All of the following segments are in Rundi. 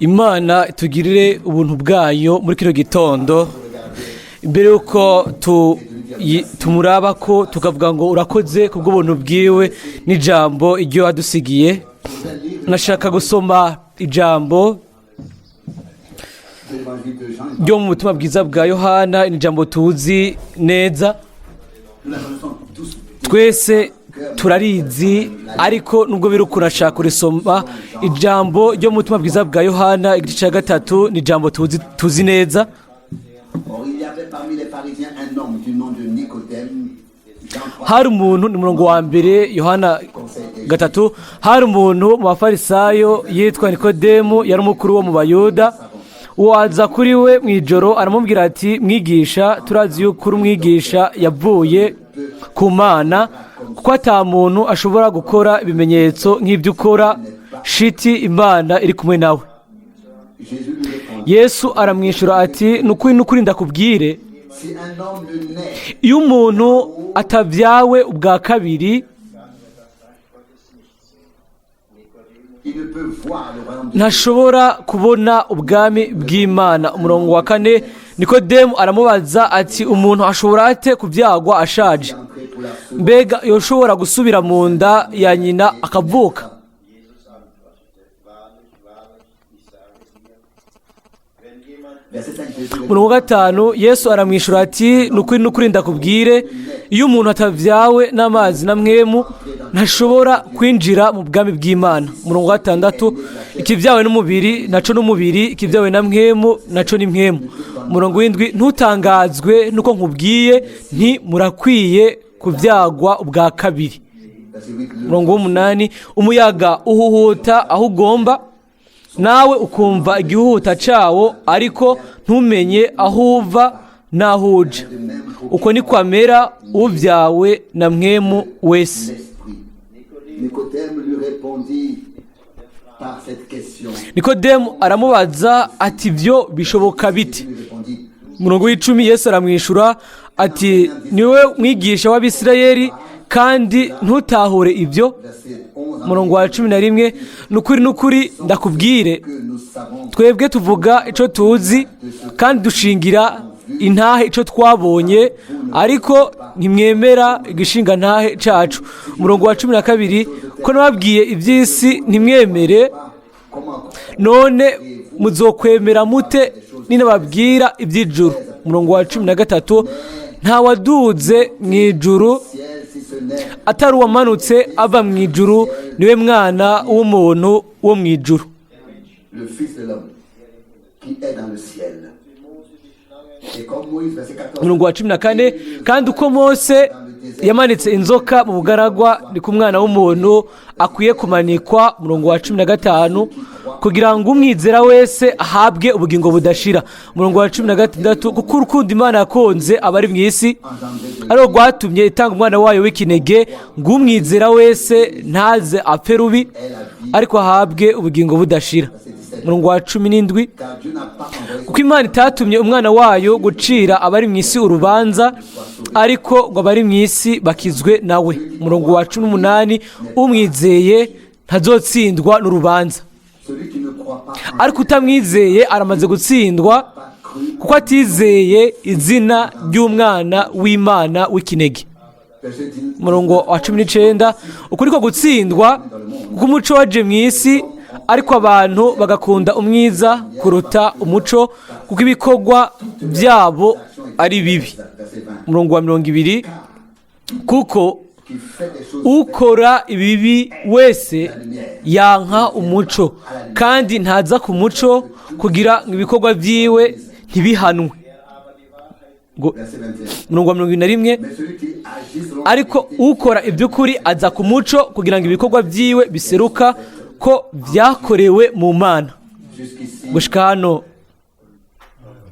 Imana itugirire ubuntu bwayo muri kino gitondo. Imbere yuko tumuraba ko tukavuga ngo urakoze kubw'ubuntu bwiwe n'ijambo iryo yadusigiye, nashaka gusoma ijambo De l'évangile de Jean. Ryo mu butumwa bwiza bwa Yohana. Ni ijambo tuzi neza. Nous la connaissons tous. Twese turarizi, ariko nubwo biri ukuntu ashaka kurisoma. Ijambo ryo mu butumwa bwiza bwa Yohana, igice cya 3, ni ijambo tuzi neza. Or, il y avait parmi les pharisiens un homme du nom de Nicodème. Jean 3, Hari umuntu, ni umurongo wa 1, Yohana 3. Hari umuntu mu Bafarisayo yitwa Nikodemu, yari umukuru wo mu Bayuda. Uwo aza kuri we mu ijoro, aramubwira ati: "Mwigisha, turazi yuko uri umwigisha yavuye ku Mana, kuko ata muntu ashobora gukora ibimenyetso nk'ibyo ukora shiti Imana iri kumwe nawe." Jésus lui répondit: Yesu aramwishyura ati: "Ni ukuri, ni ukuri, ndakubwire, Si un homme ne naît iyo umuntu atabyawe ubwa kabiri, il ne peut voir le royaume de Dieu. ntashobora kubona ubwami bw'Imana." Umurongo wa 4: Nikodemu aramubaza ati: "Umuntu ashobora ate kubyagwa ashaje? Entrer pour la seconde Mbega yoshobora gusubira mu nda ya nyina akavuka?" Jesus antwortete: "Wahrlich, wahrlich, ich sage dir, wenn jemand Verset 5, Jésus Umurongo wa 5: Yesu aramwishyura ati: "Ni ukuri, ni ukuri, ndakubwire, iyo umuntu atabyawe n'amazi na Mwemu, ntashobora kwinjira mu bwami bw'Imana." Umurongo wa 6: "Ikibyawe n'umubiri naco n'umubiri, ikibyawe na Mwemu naco ni mwemu." Umurongo w'7: "Ntutangazwe nuko nkubwiye nti murakwiye kubyagwa ubwa kabiri." Verset 8, le Umurongo w'8: "Umuyaga uhuhuta aho ugomba, nawe ukumva igihuhuta cyawo, ariko ntumenye aho uva n'aho uja. Uko niko amera ubyawe na Mwemu wese." L'esprit. Nicodème lui répondit par cette question. Nikodemu aramubaza ati: "Ibyo bishoboka bite?" Jésus lui répondit: Umurongo w'10: Yesu aramwishyura ati: "Niwe mwigisha w'Abisirayeli kandi ntutahure ibyo?" Verset 11, Umurongo wa 11: "Ni ukuri, ni ukuri, ndakubwire, que nous savons twebwe tuvuga icyo tuzi kandi dushingira intahe icyo twabonye, ariko ntimwemera igishinga ntahe cyacu." Umurongo wa 12: "Ko nababwiye iby'isi ntimwemere, comment none muzokwemera mute ninababwira iby'ijuru?" Umurongo wa 13: "Ntawaduze mu ijuru ciel si ce n'est atari uwamanutse ava mu ijuru, niwe Mwana w'umuntu wo mu ijuru." le Fils de l'homme qui est dans le ciel. Et comme Moïse, verset 14, Umurongo wa 14: "Kandi uko Mose yamanitse inzoka mu bugaragwa, ni ku Mwana w'umuntu akwiye kumanikwa." Umurongo wa 15: "Kugira ngo umwizera wese ahabwe ubugingo budashira." Umurongo wa 16: "Kuko urukundo Imana yakunze abari mu isi ari rwatumye itanga Umwana wayo w'ikinege, ngo umwizera wese ntaze apfe rubi, ariko ahabwe ubugingo budashira." Umurongo wa 17: car Dieu n'a pas envoyé "Kuko Imana itatumye Umwana wayo gucira abari mu isi urubanza, ariko ngo abari mu isi bakizwe nawe." Umurongo wa 18: "Umwizeye ntazotsindwa n'urubanza, celui qui ne croit pas en ariko utamwizeye aramaze gutsindwa, pas cru kuko atizeye izina ry'Umwana w'Imana w'ikinege." Verset 10, Umurongo wa 19: "Ukuri ko gutsindwa, kuko umuco waje mu isi, ariko abantu bagakunda umwiza kuruta umuco, kuko ibikorwa byabo ari bibi." Verset 20, Umurongo wa 20: "Kuko qui fait des choses ukora ibibi wese yanka umuco, kandi ntaza ku muco, kugira ngo ibikorwa byiwe ntibihanwe." Ngo Verset 21. Umurongo wa 21: Mais celui qui agit selon la "Ariko vérité, ukora iby'ukuri aza ku muco, kugira ngo ibikorwa byiwe biseruka ko byakorewe mu Mana." Jusqu'ici, Gushika hano,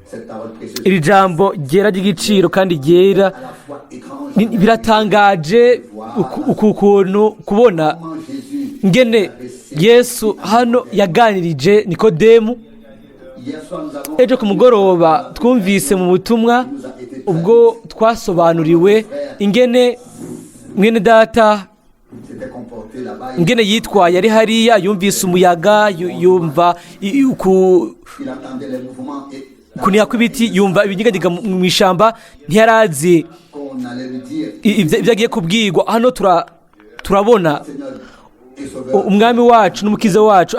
cette parole précieuse, iri jambo ryera ry'igiciro kandi ryera, à la fois étrange, biratangaje uku kuntu kubona comment Jésus ngene Yesu hano yaganirije Nikodemu. Hier soir, nous avons Ejo ku mugoroba twumvise mu butumwa ubwo twasobanuriwe ingene mwene data s'était comporté. Ingene yitwaye ari hariya, yumvise umuyaga, yumva kuniha kw'ibiti, yumva ibinyeganyega mu ishyamba, ntiyarazi ibyo agiye kubwirwa. Hano turabona umwami wacu n'umukiza wacu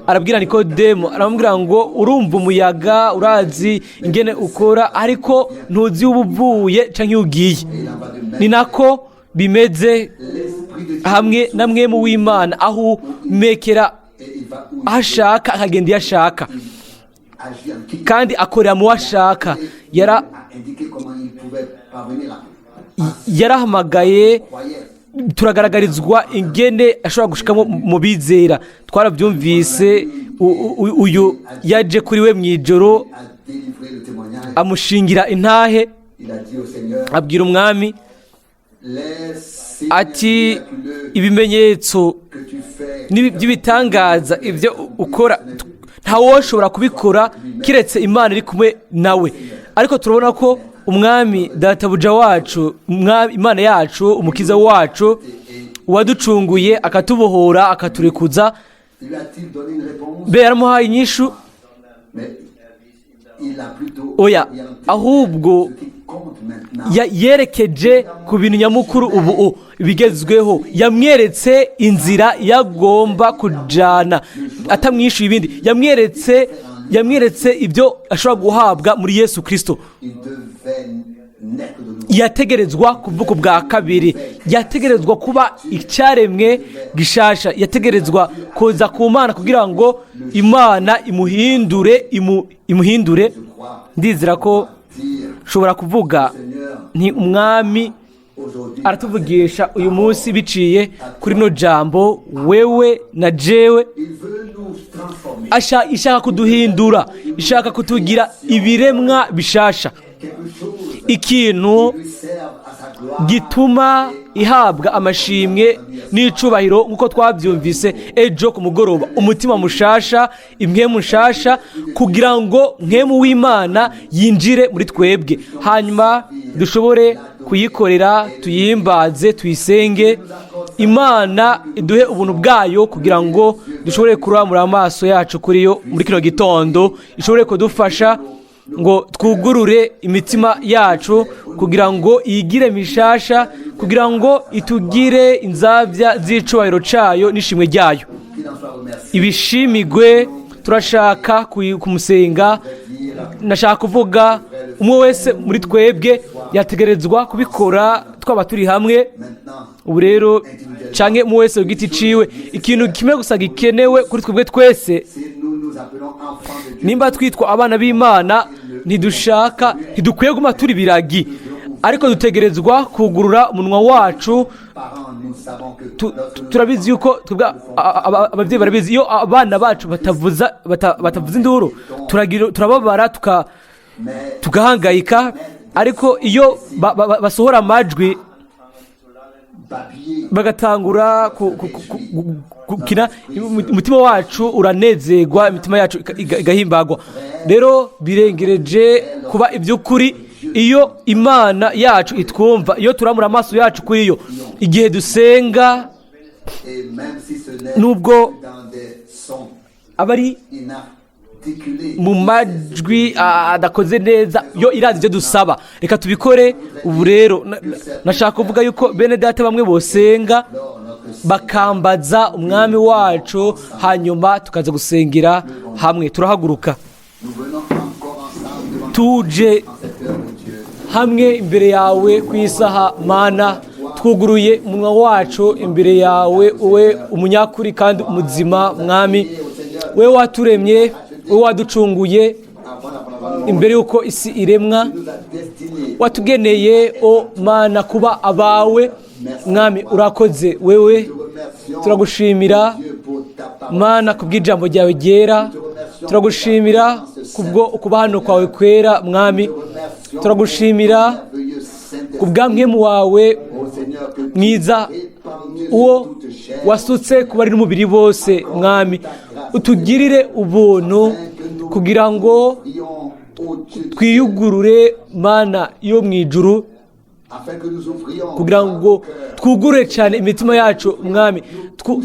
arabwira Nikodemu, aramubwira ngo urumva umuyaga, urazi ingene ukora, ariko ntuzi iyo uvuye cyangwa iyo ugiye. Ni nako bimeze hamwe na mwemu w'Imana, aho umekera aho ashaka, akagenda iyo ashaka, kandi akorera mu wo ashaka. Yarahamagaye, turagaragarizwa ingene ashobora gushikamo mu bizera. Twarabyumvise, uyu yaje kuri we mu ijoro, amushingira intahe, abwira umwami ati ibimenyetso by'ibitangaza ibyo ukora ntawoshobora kubikora kiretse Imana iri kumwe nawe. Ariko turabona ko umwami databuja wacu, Imana yacu, umukiza wacu, uwaducunguye akatubohora akaturekuza, be yaramuhaye inyishu? Oya, ahubwo yerekeje ku bintu nyamukuru ubu bigezweho. Yamweretse inzira yagomba kujana, atamwishyuye ibindi. Yamweretse ibyo ashobora guhabwa muri Yesu Kristo. Yategerezwa kuvuka ubwa kabiri, yategerezwa kuba icyaremwe gishasha, yategerezwa kuza ku Mana kugira ngo Imana imuhindure, imuhindure. Ndizera ko nshobora kuvuga nti umwami aratuvugisha uyu munsi biciye kuri no jambo, wewe na jewe. Ishaka kuduhindura, ishaka kutugira ibiremwa bishasha, ikintu gituma ihabwa amashimwe n'icubahiro, nk'uko twabyumvise ejo ku mugoroba. Umutima mushasha, impwemu mushasha, kugira ngo mpwemu w'Imana yinjire muri twebwe, hanyuma dushobore kuyikorera, tuyimbaze, tuyisenge. Imana iduhe ubuntu bwayo kugira ngo dushobore kuramura amaso yacu kuri yo muri kino gitondo, ishobore kudufasha ngo twugurure imitima yacu kugira ngo yigire mishasha, kugira ngo itugire inzabya z'icubahiro cyayo n'ishimwe ryayo. Ibishimigwe. Turashaka kumusenga. Nashaka kuvuga umwe wese muri twebwe yategerezwa kubikora, twaba turi hamwe ubu rero canke umwe wese ku giti ciwe. Ikintu kimwe gusa gikenewe kuri twebwe twese, nimba twitwa abana b'Imana, ntidushaka, ntidukwiye guma turi biragi, ariko dutegerezwa kugurura umunwa wacu. Turabizi yuko ababyeyi barabizi, iyo abana bacu batavuza induru turababara, tugahangayika. Ariko iyo basohora amajwi bagatangura gukina, umutima wacu uranezerwa, imitima yacu igahimbagwa. Rero birengereje kuba iby'ukuri iyo Imana yacu itwumva, iyo turamura amaso yacu kuri yo igihe dusenga, nubwo aba ari mu majwi adakoze neza, yo irazi ibyo dusaba. Reka tubikore ubu. Rero nashaka kuvuga yuko bene data bamwe bosenga bakambaza umwami wacu, hanyuma tukaza gusengera hamwe. Turahaguruka tuje hamwe imbere yawe ku isaha. Mana, twuguruye umunwa wacu imbere yawe, uwe umunyakuri kandi umuzima. Mwami, we waturemye, we waducunguye imbere y'uko isi iremwa, watugeneye o Mana kuba abawe. Mwami, urakoze wewe, turagushimira Mana kubw'ijambo ryawe ryera, turagushimira kubwo kuba hano kwawe kwera. Mwami, turagushimira kubwa mpwemu wawe mwiza, uwo wasutse ku bari n'umubiri bose. Mwami, utugirire ubuntu kugira ngo twiyugurure Mana yo mu ijuru, Afin que nous ouvrions Kugira ngo twugurure cyane imitima yacu, Mwami,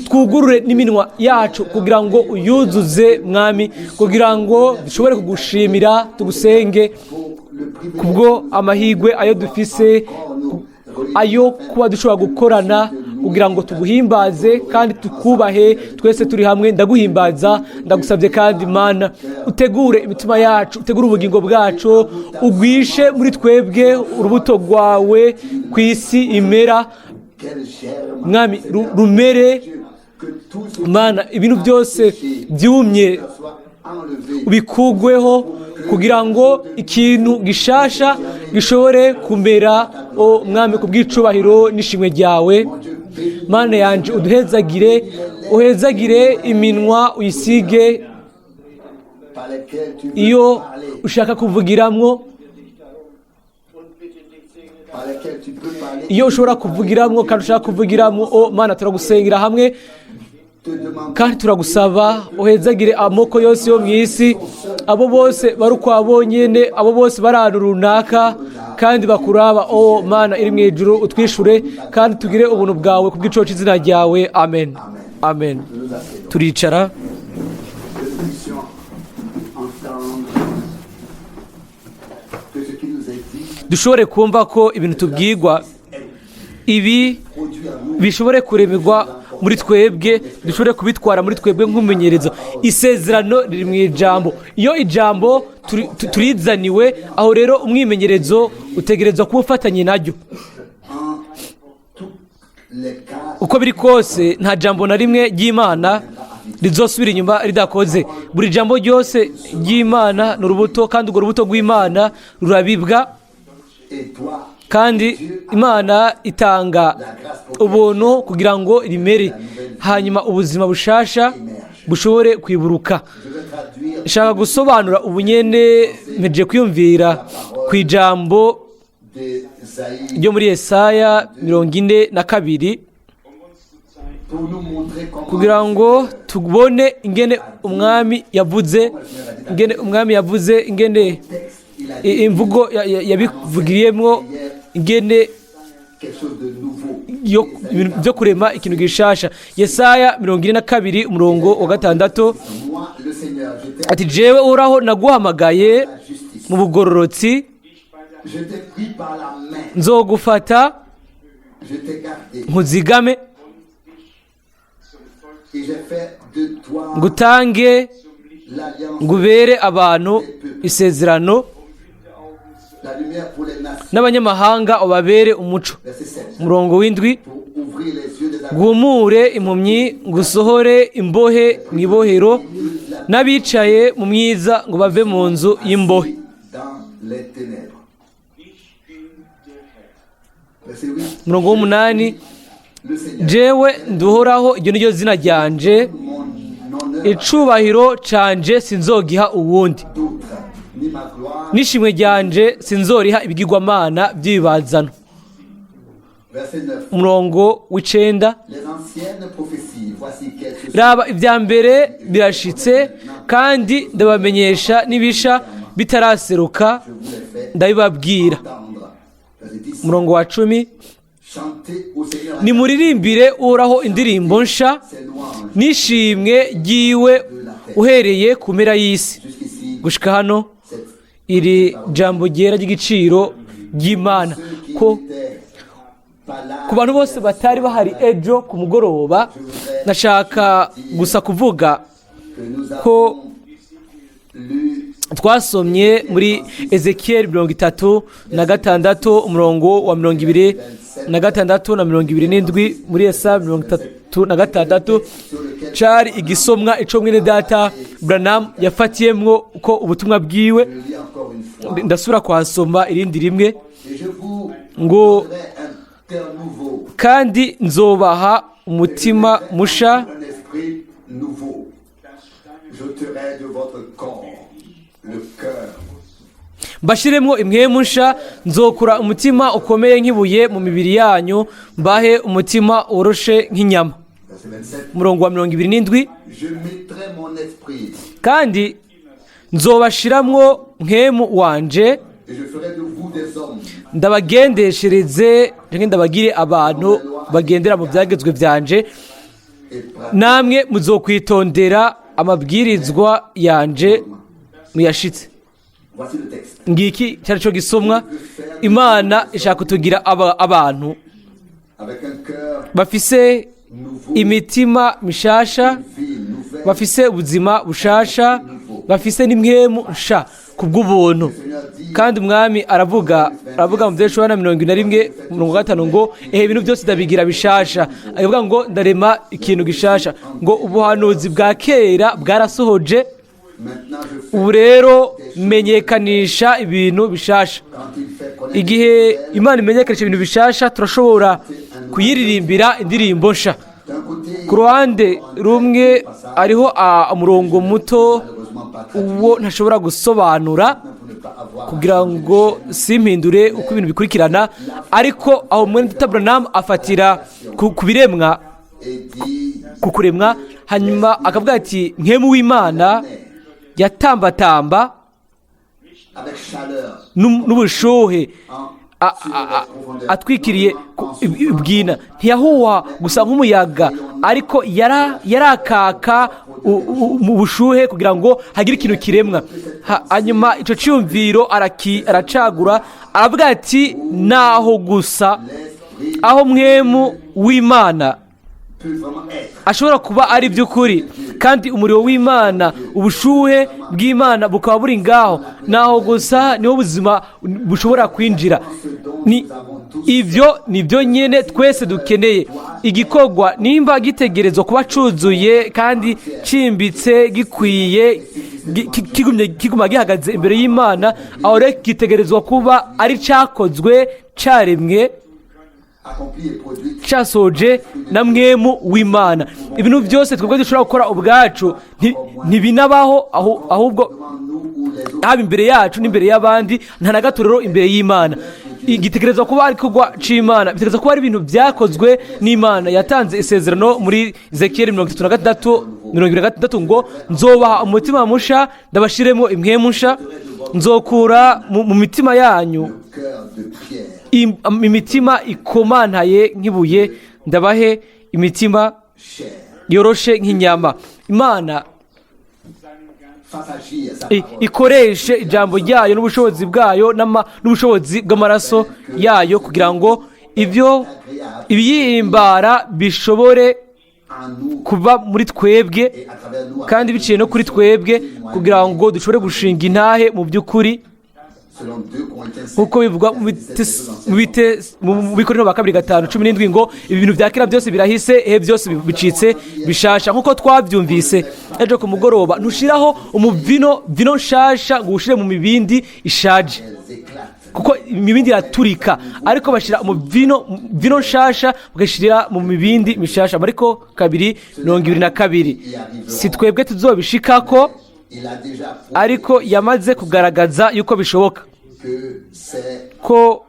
twugurure n'iminwa yacu kugira ngo uyuzuze, Mwami, kugira ngo dushobore kugushimira, tugusenge pour le privilège kubwo amahirwe ayo dufise, ayo kuba dushobora gukorana kugira ngo tuguhimbaze kandi tukubahe twese turi hamwe. Ndaguhimbaza, ndagusabye kandi, Mana, utegure imitima yacu, utegure ubugingo bwacu, ugwishe muri twebwe urubuto rwawe ku isi imera. Qu'elle germe. Mwami, rumere. Que tout ce qui Mana, ibintu byose byumye soit enlevé. Bikugweho kugira ngo ikintu gishasha gishobore kumera, o Mwami, ku bw'icubahiro n'ishimwe ryawe. Mana yanje, uduhezagire, uhezagire iminwa, uyisige Par lesquels tu veux iyo parler, ushaka kuvugiramwo, par lesquels tu peux parler, iyo ushobora kuvugiramwo kandi ushaka kuvugiramwo. O Mana, turagusengera hamwe te demander kandi turagusaba uhezagire amoko yose yo mu isi, abo bose bari ukwa bonyene, abo bose bari ahantu runaka kandi bakuraba. O Mana iri mu ijuru, utwishure kandi tugire ubuntu bwawe ku bw'ico c'izina ryawe. Amen, amen. Nous asseyons. Turicara. Que nous puissions entendre que ce qui nous est dit Dushobore kumva ko ibintu tubwirwa ibi produit en nous bishobore kuremerwa muri twebwe, dushobore kubitwara muri twebwe nk'umumenyerezo. Isezerano riri mu ijambo. Iyo ijambo turizaniwe aho rero, umwimenyerezo utegerezwa kuba ufatanye naryo. En tous les cas. Uko biri kose, nta jambo na rimwe ry'Imana rizosubira inyuma ridakoze. Buri jambo ryose ry'Imana ni urubuto, kandi urwo rubuto rw'Imana rurabibwa. Et toi, Kandi Imana itanga ubuntu kugira ngo rimere, hanyuma ubuzima bushasha bushobore kwiburuka. Je vais traduire Nshaka gusobanura ubunyene mpejeje kwiyumvira ku ijambo d'Ésaïe ryo muri Yesaya 42, pour nous montrer comment kugira ngo tubone ingene Umwami yavuze, ingene Umwami yavuze, ingene texte il a imvugo yabivugiriyemwo, ingene quelque chose de nouveau. yo ibintu byo kurema ikintu gishasha. Yesaya 42, umurongo wa 6. Moi, le Seigneur, je t'ai Ati: "Jewe Uhoraho naguhamagaye la justice. mu bugororotsi, Je t'ai pris par la main, nzogufata je t'ai gardé nkuzigame, et j'ai fait de toi ngutange l'alliance, ngubere abantu isezerano, la lumière pour les nations. n'abanyamahanga ubabere umuco." Verset 7. Umurongo w'7. Pour ouvrir les yeux des aveugles, "Guhumure impumyi, ngusohore imbohe mu ibohero, n'abicaye mu mwiza ngo bave mu nzu y'imbohe." dans les ténèbres. Verset 8. Umurongo w'8. Le Seigneur, "Jewe nduhoraho, iryo ni ryo zina ryanje, mon honneur icubahiro canje sinzogiha uwundi, d'autre, ni ma gloire. n'ishimwe ryanje sinzoriha ibigirwamana by'ibibazano." Verset 9. Umurongo w'9. Les anciennes prophéties, voici qu'elles se sont "Raba, ibya mbere birashitse, kandi ndabamenyesha n'ibisha bitaraseruka, je vous les fais ndabibabwira." entendre. Verset 10. Umurongo wa 10. Chantez au Seigneur "Nimuririmbire Uhoraho indirimbo nsha, ses louanges n'ishimwe ryiwe uhereye ku mpera y'isi." jusqu'ici. Gushika hano, Cette iri jambo ryera ry'igiciro ry'Imana, ceux qui ko n'étaient pas là, ku bantu bose batari bahari ejo ku mugoroba, ndashaka gusa kuvuga que nous ko avons lu twasomye muri Ezekiyeli 36, umurongo wa 26 na 27, muri Esa 36. Cari igisomwa ico mwene data Branham yafatiyemwo uko ubutumwa bwiwe. Je lis encore une fois. Ndasubira kuhasoma irindi rimwe. Et je vous Ngo donnerai un cœur nouveau, "Kandi nzobaha umutima musha, un esprit nouveau. J'ôterai de votre corps le cœur mbashiremwo impwemu nsha, nzokura umutima ukomeye nk'ibuye mu mibiri yanyu, mbahe umutima woroshe nk'inyama." Verset 27. Umurongo wa 27. Je mettrai mon esprit "Kandi nzobashiramwo mpwemu wanje, et Et je ferai de vous des hommes Ndabagendeshereze canke ndabagire abantu bagendera mu byagezwe byanje, et pratiques namwe muzokwitondera amabwirizwa yanje muyashitse. Voici le texte. Ngiki cyari cyo gisomwa. Imana ishaka kutugira abantu Avec un cœur bafise nouveau, imitima mishasha, une vie nouvelle. bafise ubuzima bushasha, bafise n'impwemu nsha kubw'ubuntu. Le Seigneur dit Kandi umwami aravuga mu byeshuwa na 41:5 ngo: "Ehe, ibintu byose ndabigira bishasha." Aravuga ngo: "Ndarema ikintu gishasha." Ngo ubuhanuzi bwa kera bwarasohoje, Maintenant je fais ubu rero menyekanisha ibintu bishasha. quand il fait connaître Igihe Imana imenyekanisha ibintu bishasha, turashobora kuyiririmbira indirimbo nsha. d'un côté, Ku ruhande rumwe hariho umurongo muto malheureusement pas traduit uwo ntashobora gusobanura pour ne pas avoir kugira ngo simpindure uko ibintu bikurikirana, ariko aho mwene Branham afatira ku biremwa, et dit ku kuremwa, hanyuma akavuga ati: "Mpwemu w'Imana yatambatamba avec chaleur n'ubushuhe en atwikiriye ubwina. Ntiyahuha gusa nk'umuyaga, ariko yarakaka mu bushuhe kugira ngo hagire ikintu kiremwa." Hanyuma icyo cyiyumviro aracagura, aravuga ati: "Naho gusa l'esprit aho mpwemu w'Imana peut vraiment être ashobora kuba ari by'ukuri, kandi umuriro w'Imana, ubushuhe bw'Imana bukaba buri ngaho, naho gusa niho ubuzima bushobora kwinjira." Ni ibyo, nibyo nyine twese dukeneye. Igikorwa nimba gitegerezwa kuba cuzuye kandi cimbitse, gikwiye, kigumye kiguma gihagaze imbere y'Imana, aho rero gitegerezwa kuba ari cyakozwe, caremwe, accompli et produit cyasoje na mpwemu w'Imana. Ibintu byose twebwe dushobora gukora ubwacu ntibinabaho, ahubwo devant nous ou les autres. haba imbere yacu n'imbere y'abandi, nta na gato rero imbere y'Imana. Igitekerezwa kuba ari igikorwa c'Imana, bitegerezwa kuba ari ibintu byakozwe n'Imana. Yatanze isezerano muri Ezekiyeli 36:26 ngo: "Nzobaha umutima musha, ndabashiremo impwemu nsha, nzokura mu mitima yanyu Le cœur de pierre imitima ikomantaye nk'ibuye, ndabahe imitima chair yoroshe nk'inyama." Imana fasse agir sa parole ikoreshe ijambo ryayo n'ubushobozi bwayo n'ubushobozi bw'amaraso yayo kugira ngo ibyo ibiyihimbara bishobore en nous kuba muri twebwe et à travers nous kandi biciye no kuri twebwe, kugira ngo dushobore gushinga intahe mu by'ukuri, selon 2 Corinthiens nk'uko bivugwa mu Bikorinto ba kabiri 5:17 ngo: "Ibi bintu bya kera byose birahise, ehe, byose bicitse bishasha." Nk'uko twabyumvise ejo ku mugoroba, ntushiraho umuvino, vino nshasha, ngo uwushire mu mibindi ishaje, elles éclatent. kuko imibindi iraturika, ariko bashyira mu vino nshasha, bagashyira mu mibindi mishasha. Mariko 2:22. Si twebwe tuzobishikako, Il a déjà prouvé ariko yamaze kugaragaza yuko bishoboka, que c'est ko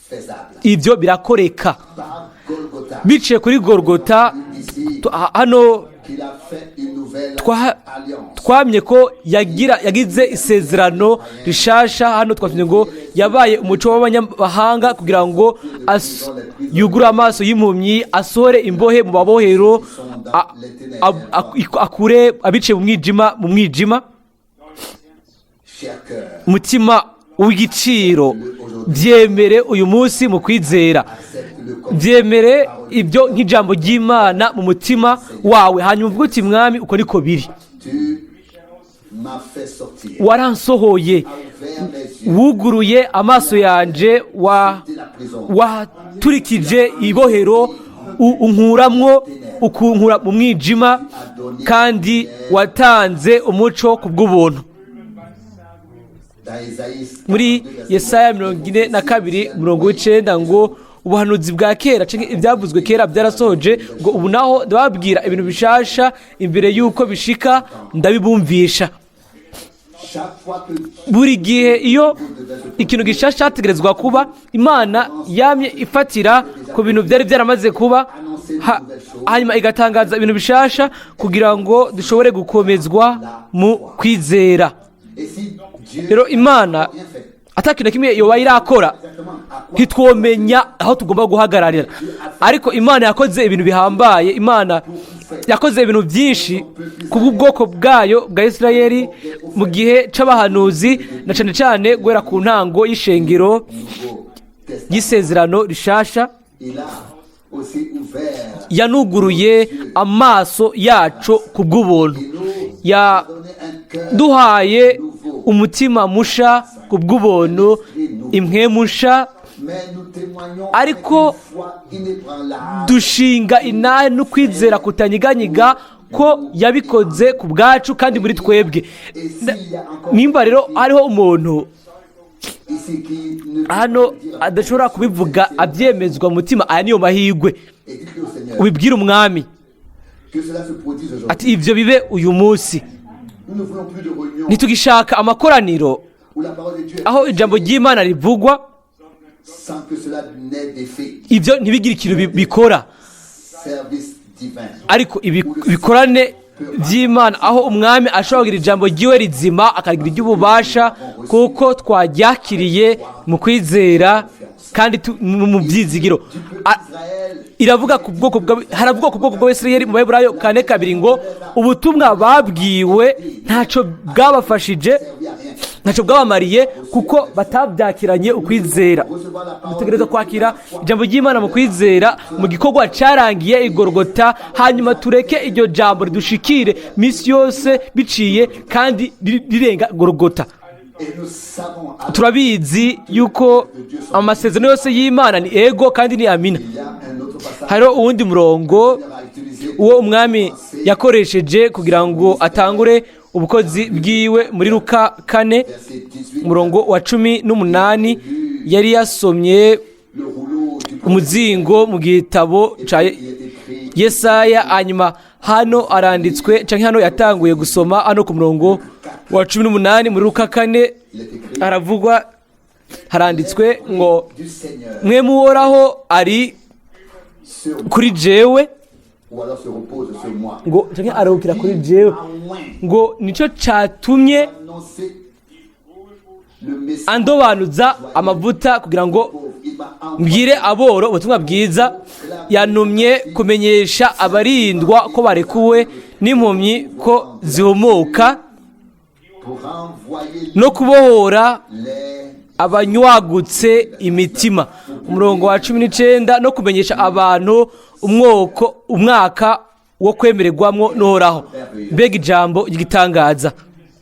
faisable. ibyo birakoreka Par Golgotha, biciye kuri Gorgota. ici, Hano qu'il a fait une nouvelle alliance. twamye ko yagize isezerano rishasha. Hano twamye ngo yabaye umuco w'abanyamahanga kugira ngo yugure amaso y'impumyi, asohore imbohe mu babohero, akure abicaye mu mwijima mu mwijima. Cher cœur, Umutima w'igiciro, byemere uyu munsi mu kwizera. Accepte-le comme Byemere ibyo nk'ijambo ry'Imana mu mutima wawe, hanyuma uvuge uti: "Mwami, uko niko biri." Tu m'as fait sortir, Waransohoye, as ouvert mes yeux, wuguruye amaso yanje, de la prison, waturikije ibohero, unkuramwo, ukunkura mu mwijima, kandi watanze umuco ku bw'ubuntu. Dans Isaïe Muri 42, verset Yesaya 42:9 ngo: "Ubuhanuzi bwa kera canke ibyavuzwe kera byarasohoje," ngo: "ubu naho ndababwira ibintu bishasha, imbere y'uko bishika ndabibumvisha." Chaque fois que Buri gihe iyo ikintu gishasha cyategerezwa kuba, Imana yamye ifatira ku bintu byari byaramaze kuba, hanyuma igatangaza ibintu bishasha kugira ngo dushobore gukomezwa mu kwizera. Et si Dieu Rero Imana n'a rien fait, Atakintu na kimwe yoba irakora, Exactement à quoi ntitwomenya aho tugomba guhagararira. Ariko Imana yakoze ibintu bihambaye, Imana yakoze ibintu byinshi ku bw'ubwoko bwayo bwa Isirayeli mu gihe c'abahanuzi, na cane cane guhera ku ntango y'ishengero Nouveau Testament. y'isezerano rishasha. Il a aussi ouvert Yanuguruye amaso yacu ku bw'ubuntu, il nous a donné un cœur yaduhaye umutima musha ku bw'ubuntu, impwemu nsha. Mais nous témoignons Ariko avec une foi inébranlable dushinga intahe n'ukwizera kutanyiganyiga ko yabikoze ku bwacu kandi muri twebwe. Et s'il y a encore Nimba rero hariho umuntu ici qui ne hano adashobora kubivuga abyemezwa mu mutima, aya niyo mahirwe. Et dites-le au Seigneur Ubibwire Umwami que cela se produise aujourd'hui. ati ibyo bibe uyu munsi. Nous ne voulons plus de réunions Ntitugishaka amakoraniro où la parole de Dieu est aho ijambo ry'Imana rivugwa, sans que cela n'ait d'effet. ibyo ntibigire ikintu bikora. Service divin. Ariko ibikorane by'Imana aho Umwami ashobora kugira ijambo ry'iwe rizima, akagira iry'ububasha, kuko twaryakiriye mu kwizera kandi mu byizigiro. Du peuple d'Israël, Iravuga ku bwoko bwa, haravuga ku bwoko bw'Abisirayeli mu Baheburayo 4:2 ngo ubutumwa babwiwe ntacyo bwabafashije, servi à rien. ntacyo bwabamariye, kuko batabyakiranye ukwizera. Recevoir la parole Dutegereza kwakira ijambo ry'Imana mu kwizera mu gikorwa cyarangiye igorogota, hanyuma tureke iryo jambo ridushikire minsi yose biciye kandi rirenga Gorogota. Et nous savons alors Turabizi yuko amasezerano yose y'Imana ni ego kandi ni amina. qu'il y a un autre passage Hariho uwundi murongo qu'il a utilisé uwo Umwami yakoresheje kugira ngo atangure ubukozi bwiwe muri Luka 4, verset 18, umurongo wa 18. Yari yasomye le rouleau du prophète. umuzingo mu gitabo ca Il est écrit Yesaya. Hanyuma hano aranditswe, canke hano yatanguye gusoma hano ku murongo wa 18 muri Luka 4. Il est écrit Haravugwa, haranditswe ngo: du Seigneur "Mpwemu w'Uhoraho ari sur moi, kuri jewe", ou alors se repose sur moi. ngo canke aruhukira kuri jewe, ngo nico catumye Annoncer le message andobanuza amavuta kugira ngo pauvre. Il m'a envoyé mbwire aboro ubutumwa bwiza, yantumye kumenyesha abarindwa ko barekuwe, n'impumyi ko zihumuka, pour renvoyer no kubohora les abanywagutse imitima. Umurongo wa 19: no kumenyesha abantu umwoko umwaka wo kwemererwamwo n'Uhoraho. Mbega ijambo ry'igitangaza!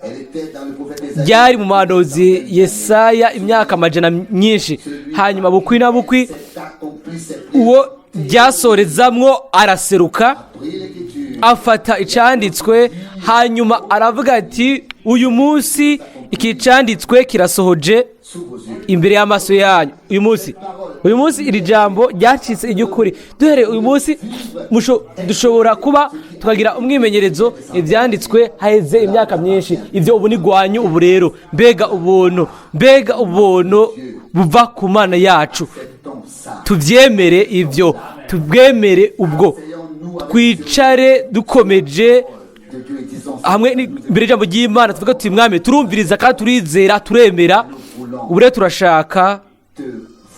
Elle était dans le prophète Ésaïe. Ryari mu muhanuzi Yesaya imyaka amajana myinshi. Hanyuma bukwi na bukwi S'est accompli cette uwo ryasorezamwo araseruka, pris l'écriture afata icyanditswe, hanyuma aravuga ati: "Uyu munsi iki cyanditswe kirasohoje sous vos yeux. imbere y'amaso yanyu." Uyu munsi iri jambo ryacitse iry'ukuri. Duhereye uyu munsi dushobora kuba tukagira umwimenyerezo ibyanditswe haheze imyaka myinshi. Ibyo ubu ni gwanyu ubu rero. Mbega ubuntu, mbega ubuntu buva ku Mana yacu! Acceptons ça. Tubyemere ibyo, tubwemere ubwo, twicare dukomeje De Dieu et disons hamwe imbere y'ijambo ry'Imana, tuvuga tuti: "Mwami, turumviriza kandi turizera, turemera. Ubu rero turashaka te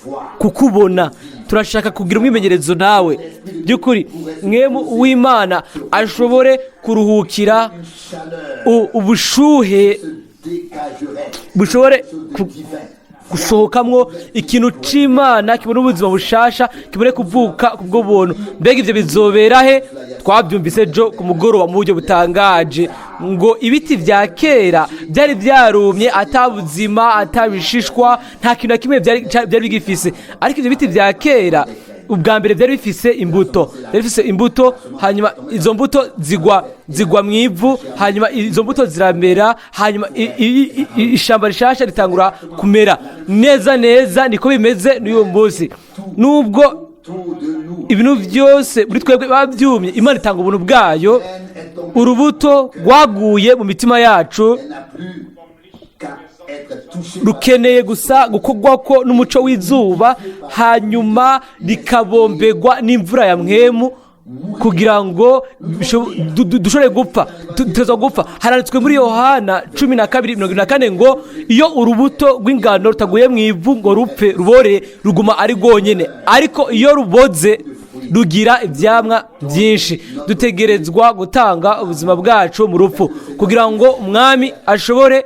voir. kukubona, turashaka kugira umwimenyerezo nawe." By'ukuri Mpwemu w'Imana ashobore kuruhukira, Une chaleur ubushuhe se dégagerait bushobore de divin. gusohokamwo ikintu c'Imana, kibona ubuzima bushasha, kibone kuvuka kubwo buntu. Mbega ivyo bizobera he? Twabyumvise ejo ku mugoroba mu buryo butangaje, ngo ibiti vya kera byari byarumye, ata buzima, atabishishwa, nta kintu na kimwe byari bigifise. Ariko ivyo biti vya kera ubwa mbere byari bifise imbuto, byari bifise imbuto. Hanyuma izo mbuto zigwa mu ivu, hanyuma izo mbuto ziramera, hanyuma ishamba rishasha ritangura kumera. Neza neza niko bimeze n'uyu munsi, nubwo Autour de nous, ibintu byose muri twebwe biba byumye, Imana itanga ubuntu bwayo. est tombée. Urubuto rwaguye mu mitima yacu, Elle n'a plus qu'à être touchée rukeneye gusa gukorwa ko n'umuco w'izuba, hanyuma rikabombegwa n'imvura ya Mpwemu. mourir. Kugira ngo dushobore gupfa, tuza gupfa. Haranditswe muri Yohana 12:44 ngo iyo urubuto rw'ingano rutaguye mu ivu ngo rupfe rubore, ruguma ari rwonyine, ariko iyo ruboze rugira ibyamwa byinshi. Dutegerezwa gutanga ubuzima bwacu mu rupfu kugira ngo umwami ashobore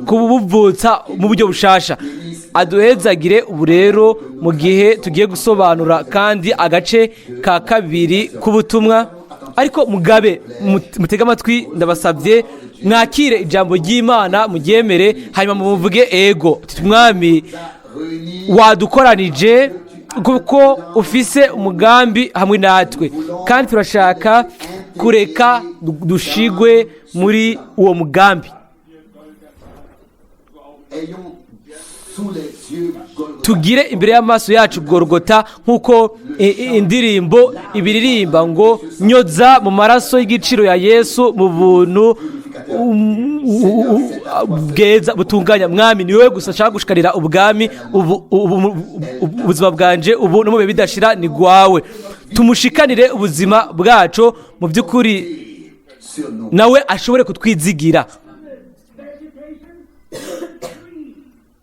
kubuvutsa mu buryo bushasha. Aduhezagire ubu rero mu gihe tugiye gusobanura kandi agace ka kabiri k'ubutumwa. Ariko mugabe mutege amatwi, ndabasabye mwakire ijambo ry'Imana, muryemere, hanyuma muvuge ego. Mwami, Réunis wadukoranije kuko ufise umugambi hamwe natwe, kandi turashaka kureka dushigwe muri uwo mugambi. Ayons sous les yeux Golgotha. Tugire imbere y'amaso yacu Gorogota, nk'uko indirimbo ibiririmba ngo nyoza mu maraso y'igiciro ya Yesu, mu buntu bweza butunganya. Mwami, ni wowe gusa nshaka gushikarira ubwami ubuzima bwanje ubu no mu bihe bidashira ni gwawe. Tumushikanire ubuzima bwacu mu by'ukuri, Sur nous. nawe ashobore kutwizigira.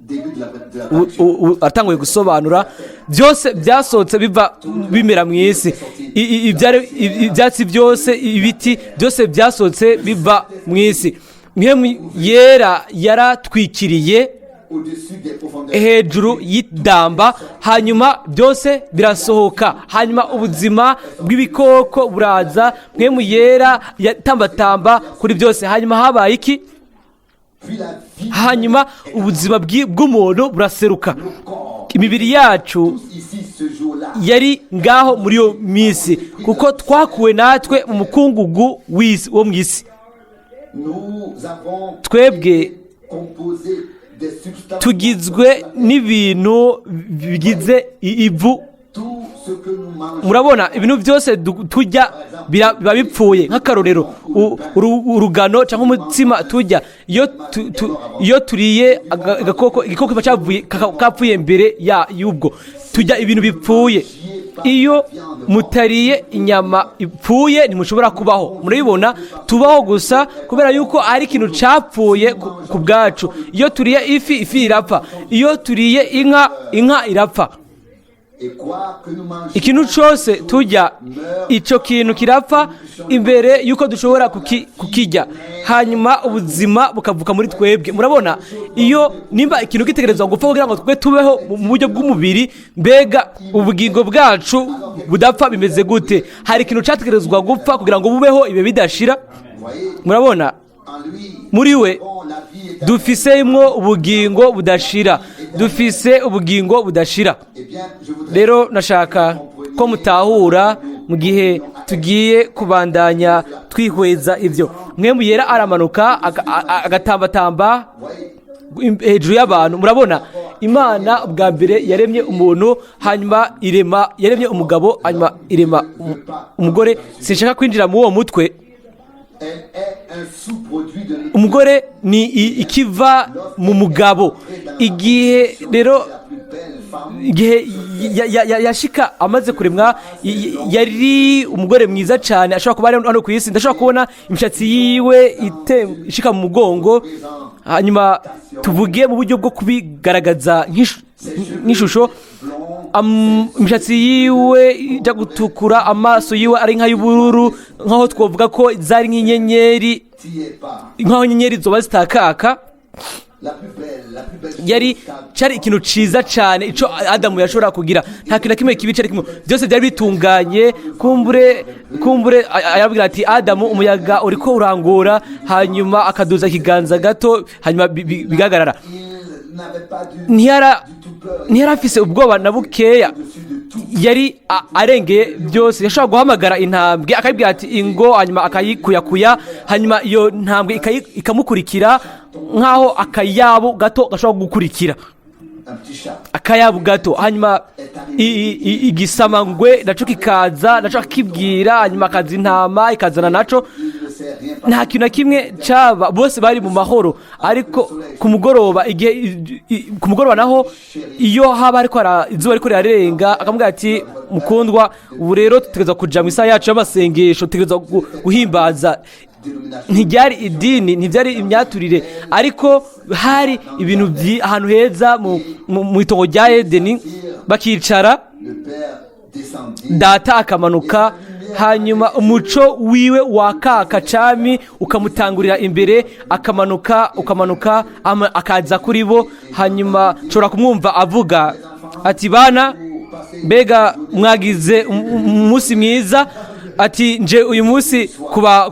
Début de la Atanguye gusobanura byose byasohotse biva bimera mu isi. Ibyatsi byose, ibiti byose byasohotse biva mu isi. Mpwemu Yera yaratwikiriye au-dessus des profondeurs. hejuru y'idamba, hanyuma byose birasohoka, hanyuma ubuzima bw'ibikoko buraza. Mpwemu Yera yatambatamba kuri byose. Hanyuma habaye iki? Puis la vie, Hanyuma ubuzima bw'umuntu buraseruka. nos corps, Imibiri yacu tous ici ce jour-là, yari ngaho muri iyo minsi, kuko twakuwe natwe mu mukungugu w'isi wo mu isi. Nous avons Twebwe composé des substances. tugizwe n'ibintu bigize ivu. Tout ce que nous mangeons, Murabona, ibintu byose turya biba bipfuye. Nk'akarorero, urugano cyangwa umutsima turya, iyo turiye agakoko, igikoko kiba kapfuye mbere ya y'ubwo. Turya ibintu bipfuye. Iyo mutariye inyama ipfuye ntimushobora kubaho. Murabibona, tubaho gusa kubera yuko ari ikintu capfuye ku bwacu. Iyo turiye ifi, ifi irapfa. Iyo turiye inka, inka irapfa. Et quoi que nous mangions, Ikintu cyose turya, icyo kintu kirapfa imbere y'uko dushobora kukirya, hanyuma ubuzima bukavuka muri twebwe. Murabona, iyo nimba ikintu gitegerezwa gupfa kugira ngo twe tubeho mu buryo bw'umubiri, mbega ubugingo bwacu budapfa bimeze gute? Hari ikintu cyategerezwa gupfa kugira ngo bubeho ibihe bidashira. Voyez, Murabona, en lui, muri we bon, la vie est dufisemo ubugingo budashira, dufise ubugingo budashira. Eh bien, je voudrais Rero nashaka ko mutahura mu gihe tugiye kubandanya twihweza ibyo. Mpwemu Yera aramanuka agatambatamba voyez, hejuru y'abantu. Murabona, Imana bwa mbere yaremye umuntu, hanyuma irema, yaremye umugabo, hanyuma irema umugore. Sinshaka kwinjira muri uwo mutwe. Elle est un sous-produit de notre Umugore ni ikiva mu mugabo. Igihe rero la plus belle femme igihe yashika amaze kuremwa, yari umugore mwiza cyane ashobora kuba ari hano ku isi. Ndashobora kubona imishatsi yiwe ishika mu mugongo, hanyuma tuvuge mu buryo bwo kubigaragaza nk'ishusho, imishatsi yiwe ijya gutukura, amaso yiwe ari nk'ay'ubururu, nk'aho twavuga ko zari nk'inyenyeri, t'y es pas. nk'aho inyenyeri zoba zitakaka. La plus belle, la plus belle Yari chose qu'a- cyari ikintu ciza cyane ico Adamu yashobora kugira. Nta kintu na kimwe kibi cyari kimwe, byose byari bitunganye. Kumbure arabwira ati: "Adamu, umuyaga uriko urangura." Hanyuma akaduza ikiganza gato, hanyuma bigahagarara. Il n'avait pas du, du tout peur. Ntiyari afise ubwoba na bukeya. Au-dessus de tout. Yari arengeye byose. Yashobora guhamagara intambwe akayibwira ati ingo, hanyuma akayikuyakuya, hanyuma iyo ntambwe ikamukurikira nk'aho akayabu gato gashobora gukurikira Un petit chat. akayabu gato. Hanyuma igisamangwe naco kikaza, naco akibwira, hanyuma akaza intama ikazana naco. Il ne sait rien. Nta kintu na kimwe caba, bose bari mu mahoro. Ariko ku mugoroba, igihe ku mugoroba naho iyo haba ariko izuba ariko rirarenga, akamubwira ati Mukundwa, ubu rero tutegerezwa kuja mu isaha yacu y'amasengesho, tutegerezwa guhimbaza. Dénomination. Ntibyari idini, ntibyari imyaturire, ariko hari ibintu ahantu heza mu itongo rya Edeni, bakicara. Le Père descendit. Data akamanuka, hanyuma umuco wiwe wakaka cami ukamutangurira imbere, akamanuka, ukamanuka, akaza kuri bo. Hanyuma nshobora kumwumva avuga ati: "Bana, mbega mwagize umunsi mwiza?" Ati: "Nje uyu munsi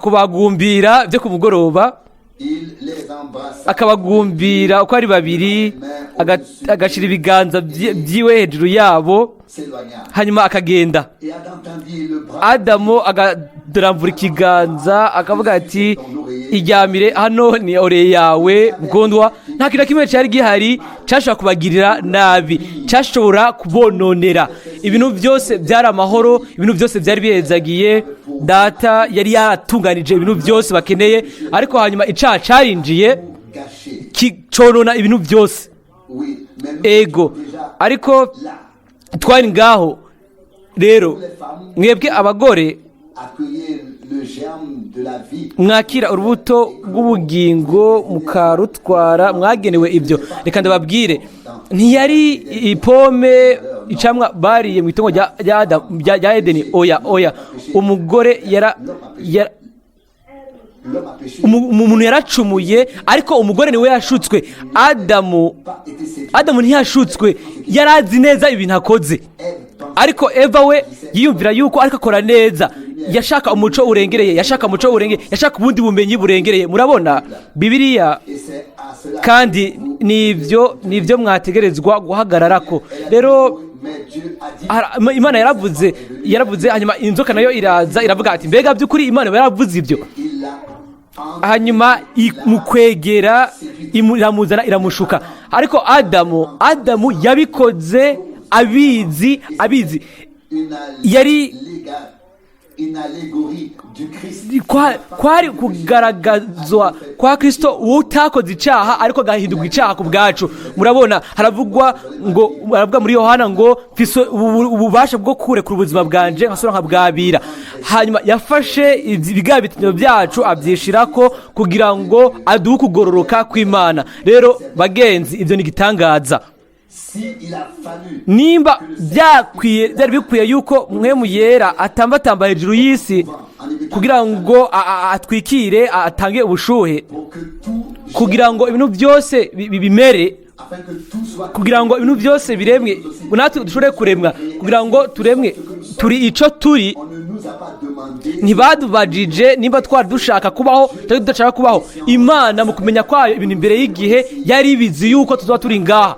kubagumbira byo ku mugoroba." Il les embrassa. Akabagumbira uko ari babiri, agashira ibiganza byiwe hejuru yabo, S'éloigna. hanyuma akagenda. Et Adam tendit le bras. Adamu akadarambura ikiganza, akavuga ati: "Iryamire hano, ni oreille yawe." Mukundwa, nta kintu na kimwe cyari gihari cyashobora kubagirira nabi, cyashobora kubononera. Ibintu byose byari amahoro, ibintu byose byari bihezagiye. Data yari yaratunganije ibintu byose bakeneye, ariko hanyuma icaha carinjiye, Gâché. conona ibintu byose. Oui, mais nous Ego, étions déjà ariko là. twari ngaho rero. Mwebwe abagore, Accueillez le germe de la vie. mwakira urubuto rw'ubugingo mukarutwara, mwagenewe ibyo. Reka ndababwire, ntiyari ipome, icamwa bariye mu itongo rya Edeni. Oya, oya, umugore yara L'homme a péché. Umuntu yaracumuye, ariko umugore niwe yashutswe. Adamu Pas été séduit. Adamu ntiyashutswe, yari azi neza ibintu akoze. Ève pensait Ariko Eva we yiyumvira yuko ariko akora neza. Yashaka umuco urengereye, yashaka umuco urengereye, yashaka ubundi bumenyi burengereye. Murabona Bibiliya? Et c'est à cela. Kandi nibyo mwategerezwa guhagararako rero. Mais Dieu a dit. Imana yaravuze, hanyuma inzoka nayo iraza iravuga ati: "Mbega by'ukuri Imana yaravuze ibyo?" Il l'a Hanyuma mu kwegera iramuzana, iramushuka. Ariko Adamu yabikoze abizi, abizi. Une Yari une allégorie du Christ. Kwari kugaragazwa kwa Kristo, uwo utakoze icyaha ariko agahindurwa icyaha ku bwacu. Murabona, haravugwa ngo, haravuga muri Yohana ngo: "Mfise ububasha bwo kurekura ubuzima bwanje, nkasubira nkabwabira." Hanyuma yafashe ibigabitanyo byacu abyishirako kugira ngo aduhe ukugororoka kw'Imana. Rero bagenzi, ibyo ni igitangaza. Si il a fallu Nimba byakwiye, byari bikwiye yuko Mpwemu Yera atambatamba hejuru y'isi kugira ngo atwikire, atange ubushuhe, pour que tout kugira ngo ibintu byose bimere, afin que tout soit kugira ngo ibintu byose biremwe, ngo natwe dushobore kuremwa, kugira ngo turemwe, turi ico turi. On ne nous a pas demandé. Ntibadubajije nimba twari dushaka kubaho cyangwa tudashaka kubaho. Imana mu kumenya kwayo ibintu imbere y'igihe yari ibizi yuko tuzaba turi ngaha.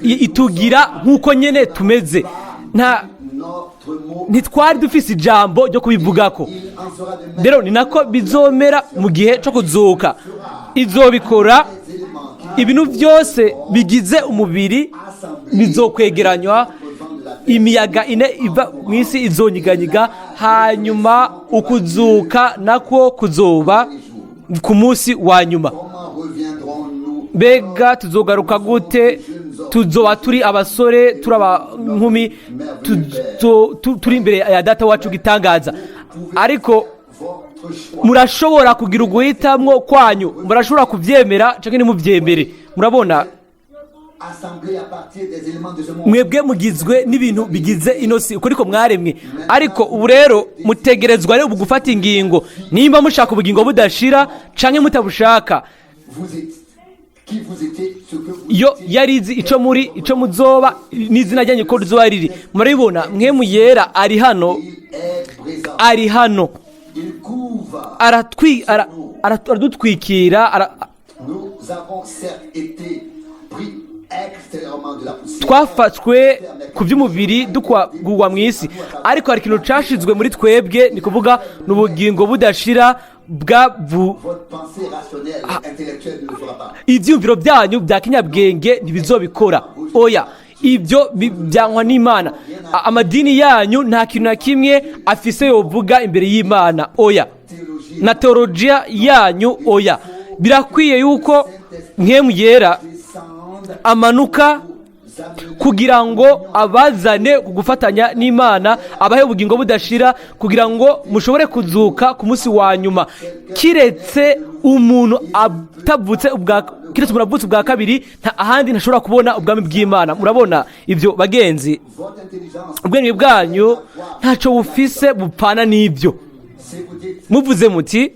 Itugira nk'uko nyene tumeze. Nta Notre mot, ntitwari dufise ijambo ryo kubivugako. il en sera de même. Rero ni nako bizomera mu gihe cyo kuzuka. Izobikora. Ibintu byose bigize umubiri bizokwegeranywa, imiyaga ine iva mu isi izonyiganyiga, hanyuma ukuzuka nako kuzoba ku munsi wa nyuma. Comment reviendrons-nous? Mbega tuzogaruka gute? Tuzoba turi abasore, turi abankumi, turi imbere ya Data wacu gitangaza. Ariko Votre choix. murashobora kugira uguhitamwo kwanyu, murashobora kubyemera cyangwa ntimubyemere. Murabona? Assemblés à partir des éléments de ce monde. Mwebwe mugizwe n'ibintu bigize ino si, uko niko mwaremwe. Ariko ubu rero mutegerezwa rero gufata ingingo nimba mushaka ubugingo budashira canke mutabushaka. Vous êtes qui vous étiez, ce que vous Iyo étiez. yari izi ico muri, ico muzoba, n'izina ryanyu ko rizoba riri. Murabibona, Mpwemu Yera ari hano. Il est présent. Ari hano. Il couvre. Aradutwikira. Nous avons certes été pris extérieurement de la poussière. Twafashwe ku by'umubiri dukwagurwa mu isi, ariko hari ikintu cashizwe muri twebwe, ni kuvuga ni ubugingo budashira bwa Votre pensée rationnelle, intellectuelle ne le fera pas. Ibyiyumviro byanyu bya kinyabwenge ntibizobikora, oya. Ibyo byankwa n'Imana. Amadini yanyu nta kintu na kimwe afise yovuga imbere y'Imana, oya. Théologie Na teolojiya yanyu, oya. Birakwiye yuko Mpwemu Yera descende, amanuka nous amener Kugira ngo abazane ku gufatanya n'Imana, abahe ubugingo budashira, kugira ngo mushobore kuzuka ku munsi wa nyuma. Kiretse umuntu atavutse ubwa, kiretse umuntu avutse ubwa kabiri, nta ahandi ntashobora kubona ubwami bw'Imana. Murabona ibyo, bagenzi? Votre intelligence. Ubwenge bwanyu ntacyo bufise bupfana n'ibyo. Si vous dites, Muvuze muti: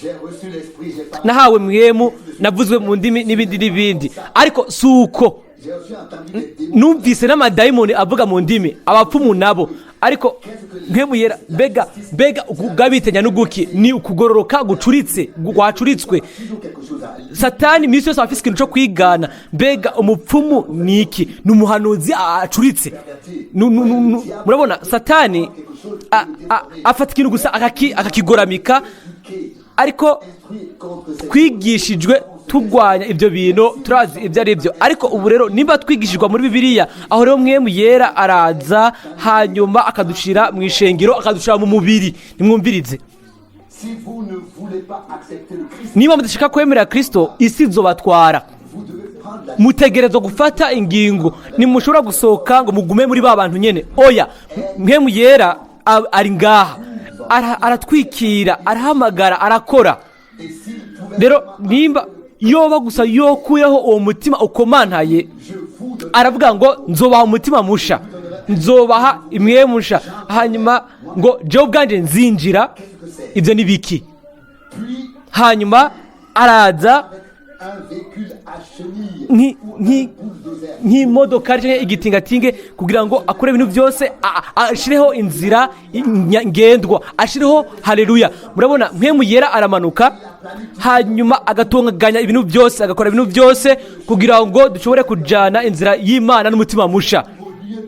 j'ai reçu l'esprit, j'ai parlé, "Nahawe Mpwemu, navuzwe mu ndimi", n'ibindi n'ibindi, ariko si uko. j'ai aussi entendu des démons. Numvise n'amadayimoni avuga mu ndimi, abapfumu nabo, ariko Mpwemu Yera, mbega ukugabitanya n'uguki? Ni ukugororoka gucuritse, wacuritswe. Toujours quelque chose à lire. Satani iminsi yose aba afise ikintu cyo kwigana. Mbega umupfumu ni iki? Ni umuhanuzi acuritse. Murabona, Satani afata ikintu gusa akakigoramika, ariko Instruit contre cette twigishijwe turwanya ibyo bintu, turazi ibyo ari byo. Ariko ubu rero nimba twigishijwe muri Bibiliya, aho rero Mpwemu Yera araza, hanyuma akadushira mu ishengero, akadushira mu mubiri. Nimwumvirize. Si vous ne voulez pas accepter le Christ, Niba mudashaka kwemera Kirisito, isi izobatwara. vous devez prendre la Mutegerezwa gufata ingingo. Ntimushobora gusohoka ngo mugume muri ba bantu nyene. Oya, Mpwemu Yera ari ngaha. Aratwikira, arahamagara, arakora. Et s'il pouvait Rero nimba yoba gusa yokuyeho uwo mutima ukomantaye, je vous donne aravuga ngo: "Nzobaha umutima musha, nzobaha imwe musha", hanyuma ngo: "Jewe ubwanjye nzinjira." Ibyo ni biki? Puis Hanyuma araza un véhicule à chenilles ou un bulldozer. nk'imodoka cyangwa igitingatinge, kugira ngo akore ibintu byose, ashireho inzira ngendwa, ashireho. Haleluya! Murabona, Mpwemu Yera aramanuka, hanyuma agatunganya ibintu byose, agakora ibintu byose kugira ngo dushobore kujyana inzira y'Imana n'umutima musha.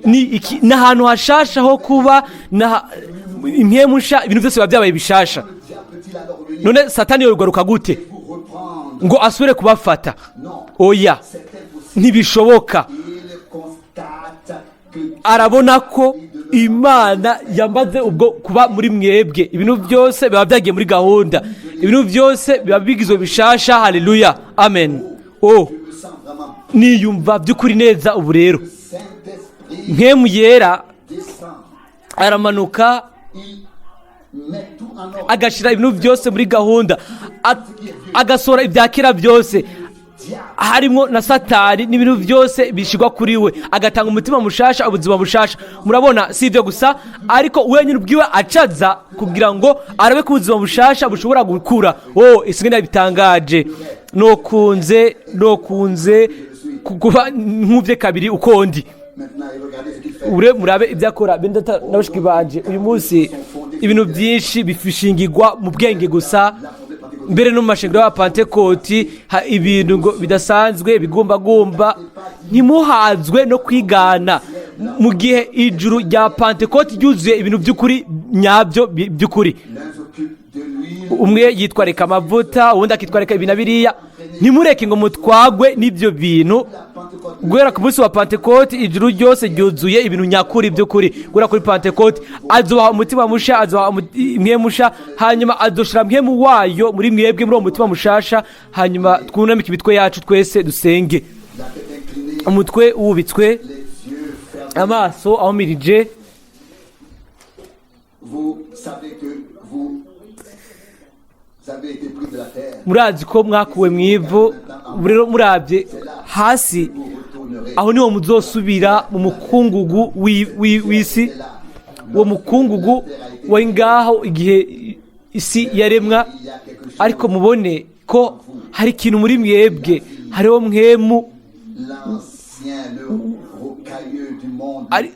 Ni iki? Ni ahantu hashasha ho kuba na impwemu nsha. Ibintu byose biba byabaye bishasha. Le diable peut-il alors venir None Satani yogaruka gute vous reprendre? ngo asubire kubafata? Non, Oya, c'est impossible. ntibishoboka. Il constate que Arabona ko Imana yamaze ubwo kuba muri mwebwe. Ibintu byose biba byagiye muri gahunda, ibintu byose biba bigizwe bishasha. Haleluya, amen. Oh, je me sens vraiment niyumva by'ukuri neza ubu rero. Saint-Esprit Mpwemu Yera descend. aramanuka, Il met tout en ordre. agashyira ibintu byose muri gahunda, agasohora ibya kera byose, harimo na Satani n'ibintu byose bishyirwa kuri we, agatanga umutima mushasha, ubuzima bushasha. Murabona, si ibyo gusa, ariko wenyine ubwiwe acaza kugira ngo arabe ko ubuzima bushasha bushobora gukura. Oh, isigaye bitangaje. Nokunze kuba nk'ubye kabiri uko ndi. Maintenant, et regardez ce qu'il fait. Ure murabe ibyo akora. Bene Data na bashiki banje, uyu munsi ibintu byinshi bishingirwa mu bwenge gusa, mbere no mu mashengero y'Abapantekoti ibintu ngo bidasanzwe bigumbagumba. Ntimuhazwe no kwigana mu gihe ijuru rya Pantekoti ryuzuye ibintu by'ukuri nyabyo, by'ukuri. L'un s'occupe de l'huile, Umwe yitwarika amavuta, uwundi akitwarika ibi na biriya. Ntimureke ngo mutwagwe n'ibyo bintu. La Pentecôte, Guhera ku munsi wa Pantekoti, ijuru ryose ryuzuye ibintu nyakuri by'ukuri. Guhera kuri Pantekoti, azobaha umutima musha, azobaha mpwemu musha, hanyuma azoshira Mpwemu wayo muri mwebwe, muri uwo mutima mushasha. Hanyuma twunamike imitwe yacu twese, dusenge. La tête inclinée, Umutwe wubitswe, les yeux fermés. amaso ahumirije. Vous savez que vous avez été pris de la terre. Murazi ko mwakuwe mu ivu. Ubu rero murabye hasi, Vous retournerez. aho niho muzosubira, mu mukungugu w'isi, uwo mukungugu wari ngaho igihe isi yaremwa. Il y a quelque chose. Ariko mubone ko hari ikintu muri mwebwe, hariho Mpwemu. L'ancien, le rocailleux du monde, le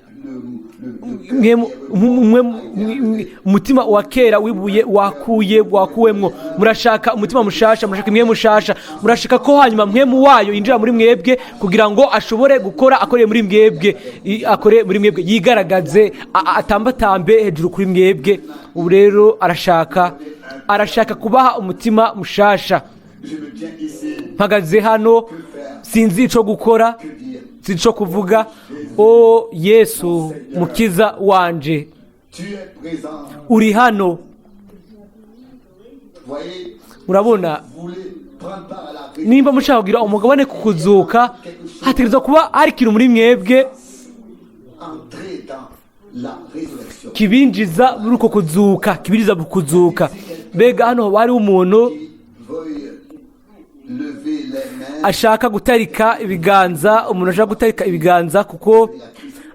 Umutima wa kera wibuye wakuye, wakuwemwo. Murashaka umutima mushasha, murashaka imwe mushasha, murashaka ko hanyuma Mpwemu wayo yinjira muri mwebwe kugira ngo ashobore gukora, akoreye muri mwebwe, akore muri mwebwe, yigaragaze, atambatambe hejuru kuri mwebwe. Ubu rero arashaka kubaha umutima mushasha. Je me tiens ici. Mpagaze hano, sinzi ico gukora, sinzi ico kuvuga. O Yesu Mukiza wanje, Tu es présent. uri hano. Voyez, Murabona, vous voulez prendre part à la nimba mushaka kugira umugabane ku kuzuka, Hategerezwa kuba hari ikintu muri mwebwe Entrer dans la résurrection. Kibinjiza muri uko kuzuka, kibinjiza mu kuzuka. Mbega hano hoba hariho umuntu Qui veuille lever les mains ashaka gutarika ibiganza, umuntu ashaka gutarika ibiganza kuko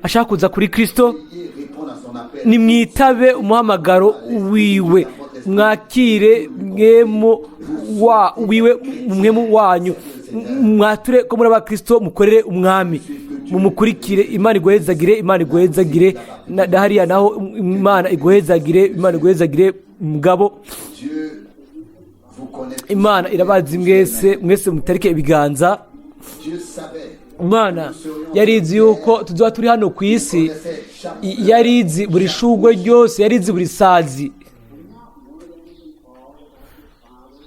ashaka kuza kuri Kristo? Et répondre à son appel. Nimwitabe umuhamagaro wiwe, mwakire mwemu wa wiwe, mwemu wanyu, mwature ko muri abakristo, mukorere Umwami, mumukurikire. Imana iguhezagire, Imana iguhezagire. Na hariya naho, Imana iguhezagire, Imana iguhezagire mugabo. Dieu vous connaît. Imana irabazi mwese, mwese mutarike ibiganza. Dieu savait. Imana yarizi yuko tuzoba turi hano ku isi. Connaissait chaque Yarizi buri shugwe ryose, yarizi buri sazi.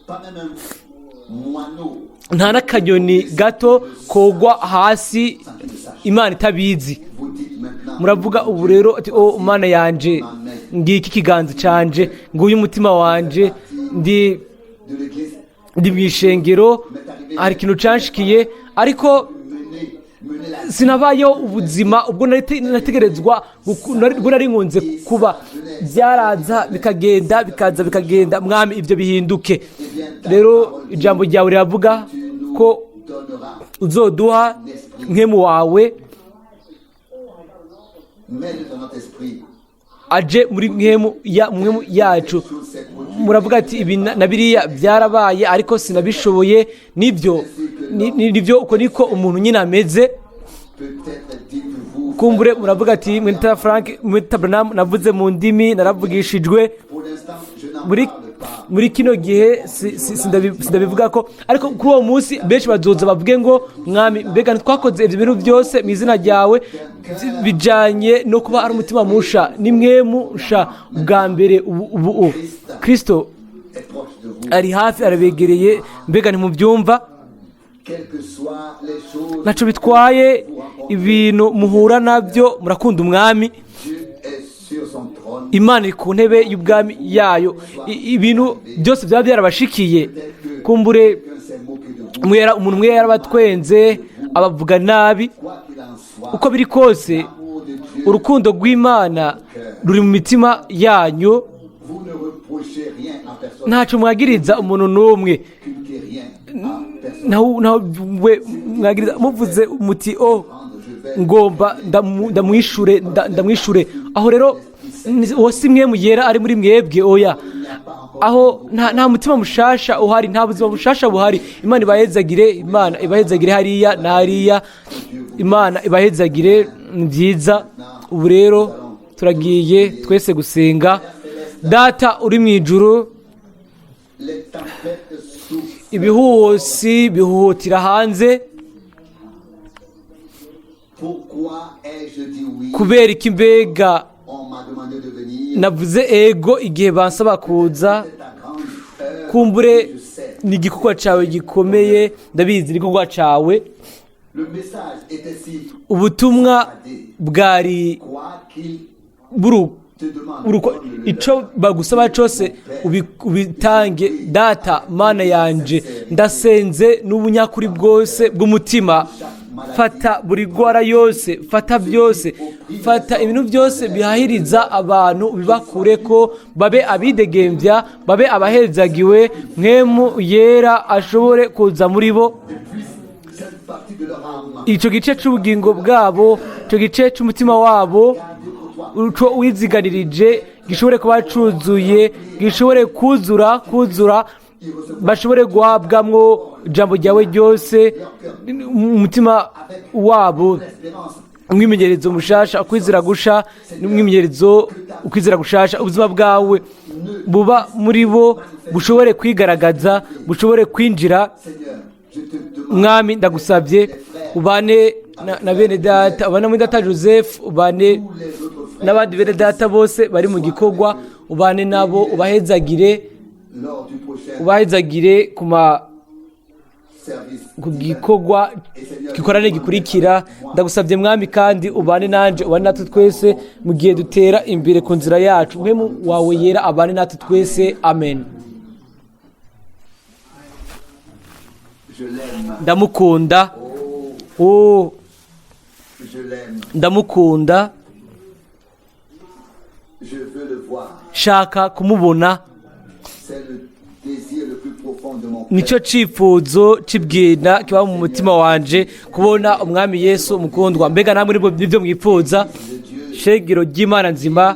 Pas même un moineau Nta n'akanyoni gato kogwa hasi sans qu'il le sache. Imana itabizi. Vous dites maintenant, Muravuga ubu rero ati: "O Mana yanje, ngiki ikiganza canje, nguyu umutima wanje, ndi de l'église, ndi mu ishengero, hari ikintu canshikiye, ariko mener la sinabayeho ubuzima ubwo nategerezwa ubwo nari nkunze kuba. Byaraza bikagenda, bikaza bikagenda. Mwami, ibyo bihinduke." Rero ijambo ryawe riravuga ko donneras. uzoduha nkemu wawe Mets-le dans notre esprit. aje muri mwemu ya mwemu yacu. Choses s'est produit. Muravuga ati: "Ibi na biriya byarabaye, ariko sinabishoboye." Nibyo, nibyo, uko niko umuntu nyine ameze. Peut-être dites-vous, Kumbure muravuga ati: "Mwita Frank, mwita Branham, navuze mu ndimi, naravugishijwe." Pour l'instant, je n'en Muri parle pas. muri kino gihe sindabivuga ko, ariko kuri uwo munsi benshi bazoza bavuge ngo: 'Mwami, mbega ntitwakoze ibyo bintu byose mu izina ryawe?'" Bijanye no kuba ari umutima musha nimwe musha bwa mbere. Ubu Kristo Est proche de vous. ari hafi, arabegereye. Mbega ntimubyumva? Quelles que soient les choses, Ntaco bitwaye ibintu muhura nabyo, murakunda Umwami. Dieu est sur son trône. Imana iri ku ntebe y'ubwami yayo. Ibintu byose byaba byarabashikiye, kumbure Quelqu'un s'est moqué de vous. Umuntu umwe yarabatwenze, abavuga nabi. Quoi qu'il en soit, Uko biri kose, l'amour de Dieu, urukundo rw'Imana ruri mu mitima yanyu. Vous ne reprochez rien à personne. Ntacyo mwagiriza umuntu n'umwe. Inculquez rien à personne. Nawe we mwagiriza, muvuze muti: "O, ngomba ndamwishure, ndamwishure." Aho rero uwo si mwe mugera ari muri mwebwe, oya. Aho nta mutima mushasha uhari, nta buzima bushasha buhari. Imana ibahezagire, Imana ibahezagire hariya na hariya, Imana ibahezagire. Ni byiza. Ubu rero turagiye twese gusenga. Data uri mu ijuru, Les tempêtes soufflent. ibihuhusi bihuhutira hanze. Pourquoi ai-je dit oui? Kubera iki mbega On m'a demandé de venir. navuze ego igihe bansaba kuza? C'est ta grande œuvre. Kumbure Je sais. ni igikorwa cyawe gikomeye, ndabizi, ni igikorwa cyawe. Le message était si Ubutumwa bwari quoi qu'il buru te demande. uruko ico bagusaba cyose ubitange. Data, Mana yanje, ndasenze n'ubunyakuri bwose bw'umutima. Fata buri gwara yose, fata byose, fata ibintu byose bihahiriza abantu, bibakure ko babe abidegembya, babe abahezagiwe, mwemu yera ashobore kuza muri bo. Et puis, cette partie de leur âme, Icyo gice cy'ubugingo bwabo, icyo gice cy'umutima wabo, uco wiziganirije, gishobore kuba cuzuye, gishobore kuzura, kuzura, bashobore guhabwamwo ijambo ryawe ryose mu mutima wabo. l'espérance, Umwimenyerezo mushasha, ukwizera gusha n'umwimenyerezo, ukwizera gushasha, ubuzima bwawe buba muri bo, bushobore kwigaragaza, bushobore kwinjira. Seigneur, je te demande Mwami, ndagusabye ubane na bene data, ubane muri data Joseph, ubane tous les autres frères n'abandi bene data bose bari mu gikorwa, ubane nabo, ubahezagire, lors du prochain ubahezagire ku ma service. ku gikorwa gikorane gikurikira. Ndagusabye Mwami, kandi ubane nanje, ubane natwe twese mu gihe dutera imbere ku nzira yacu. Mpwemu wawe yera abane natwe twese. Amen. Je l'aime. Ndamukunda. Oh, O, Je l'aime. ndamukunda. Je veux le voir. Shaka kumubona. C'est le désir le plus profond de mon Nicyo cœur. cyifuzo cy'ibwina kiba mu mutima wanje, kubona umwami Yesu umukundwa. Mbega namwe nibyo mwifuza? De Dieu Shengero ry'Imana nzima,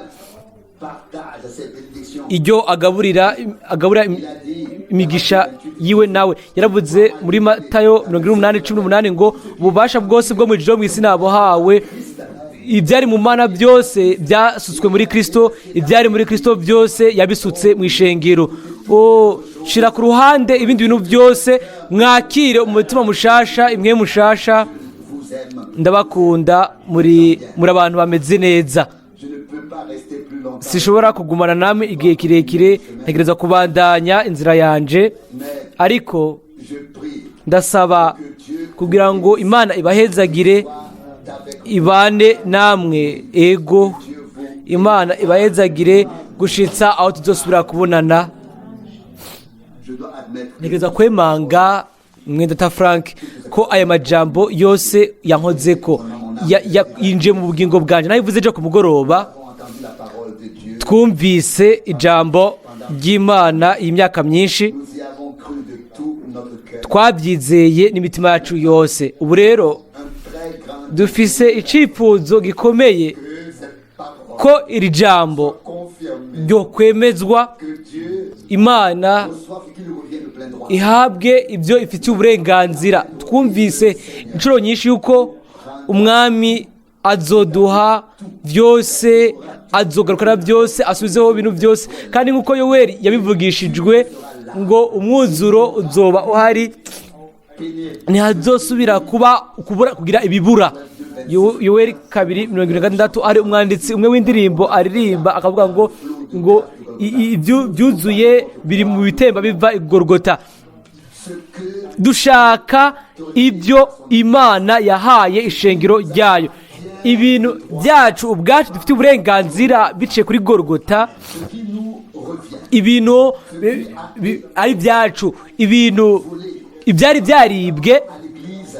partage ses bénédictions. iryo agabura Il a dit imigisha yiwe nawe. Yaravuze muri Matayo 28:18 ngo: "Ububasha bwose bwo mu ijuru no mu isi nabuhawe." Ibyari mu Mana byose byasutswe muri Kristo, ibyari muri Kristo byose yabisutse mu ishengero. O, shira ku ruhande ibindi bintu byose, mwakire umutima mushasha, imwe mushasha. Vous aime. Ndabakunda, muri abantu bameze neza. Je ne peux pas rester plus longtemps. Sinshobora kugumana namwe igihe kirekire, ntegereza kubandanya inzira yanje. Mais Ariko je prie ndasaba que Dieu kugira ngo Imana ibahezagire, soit avec ibane namwe. Ego, Dieu vous. Imana ibahezagire gushitsa aho tuzosubira kubonana. Je dois admettre que Ntegereza kwemanga, mwenda Frank, ko aya majambo yose yankozeko, yinjiye mu bugingo bwanjye. Nabivuze ejo ku mugoroba. nous avons entendu la parole de Dieu. Twumvise ijambo ry'Imana iyi myaka myinshi. Nous y avons cru de tout notre cœur. Twabyizeye n'imitima yacu yose. Ubu rero Un très grand dufise icyifuzo gikomeye que cette parole ko iri jambo confirmée, ryo kwemezwa, que Dieu Imana reçoive ce qui lui revient de plein droit. ihabwe ibyo ifitiye uburenganzira. Twumvise inshuro nyinshi yuko umwami azoduha byose, azogarukana byose, asubizeho ibintu byose. Kandi nk'uko Yoweri yabivugishijwe ngo umwuzuro uzoba uhari, ntihazosubira kuba kubura kugira ibibura. Yoweri 2:76, ari umwanditsi umwe w'indirimbo aririmba akavuga ngo byuzuye biri mu bitemba biva i Gorogota. Ce que Dushaka ibyo Imana yahaye ishengero ryayo, ibintu byacu ubwacu dufite uburenganzira biciye kuri Gorogota. Ce qui nous revient, Ibintu ari ibyacu, ibintu ibyari byaribwe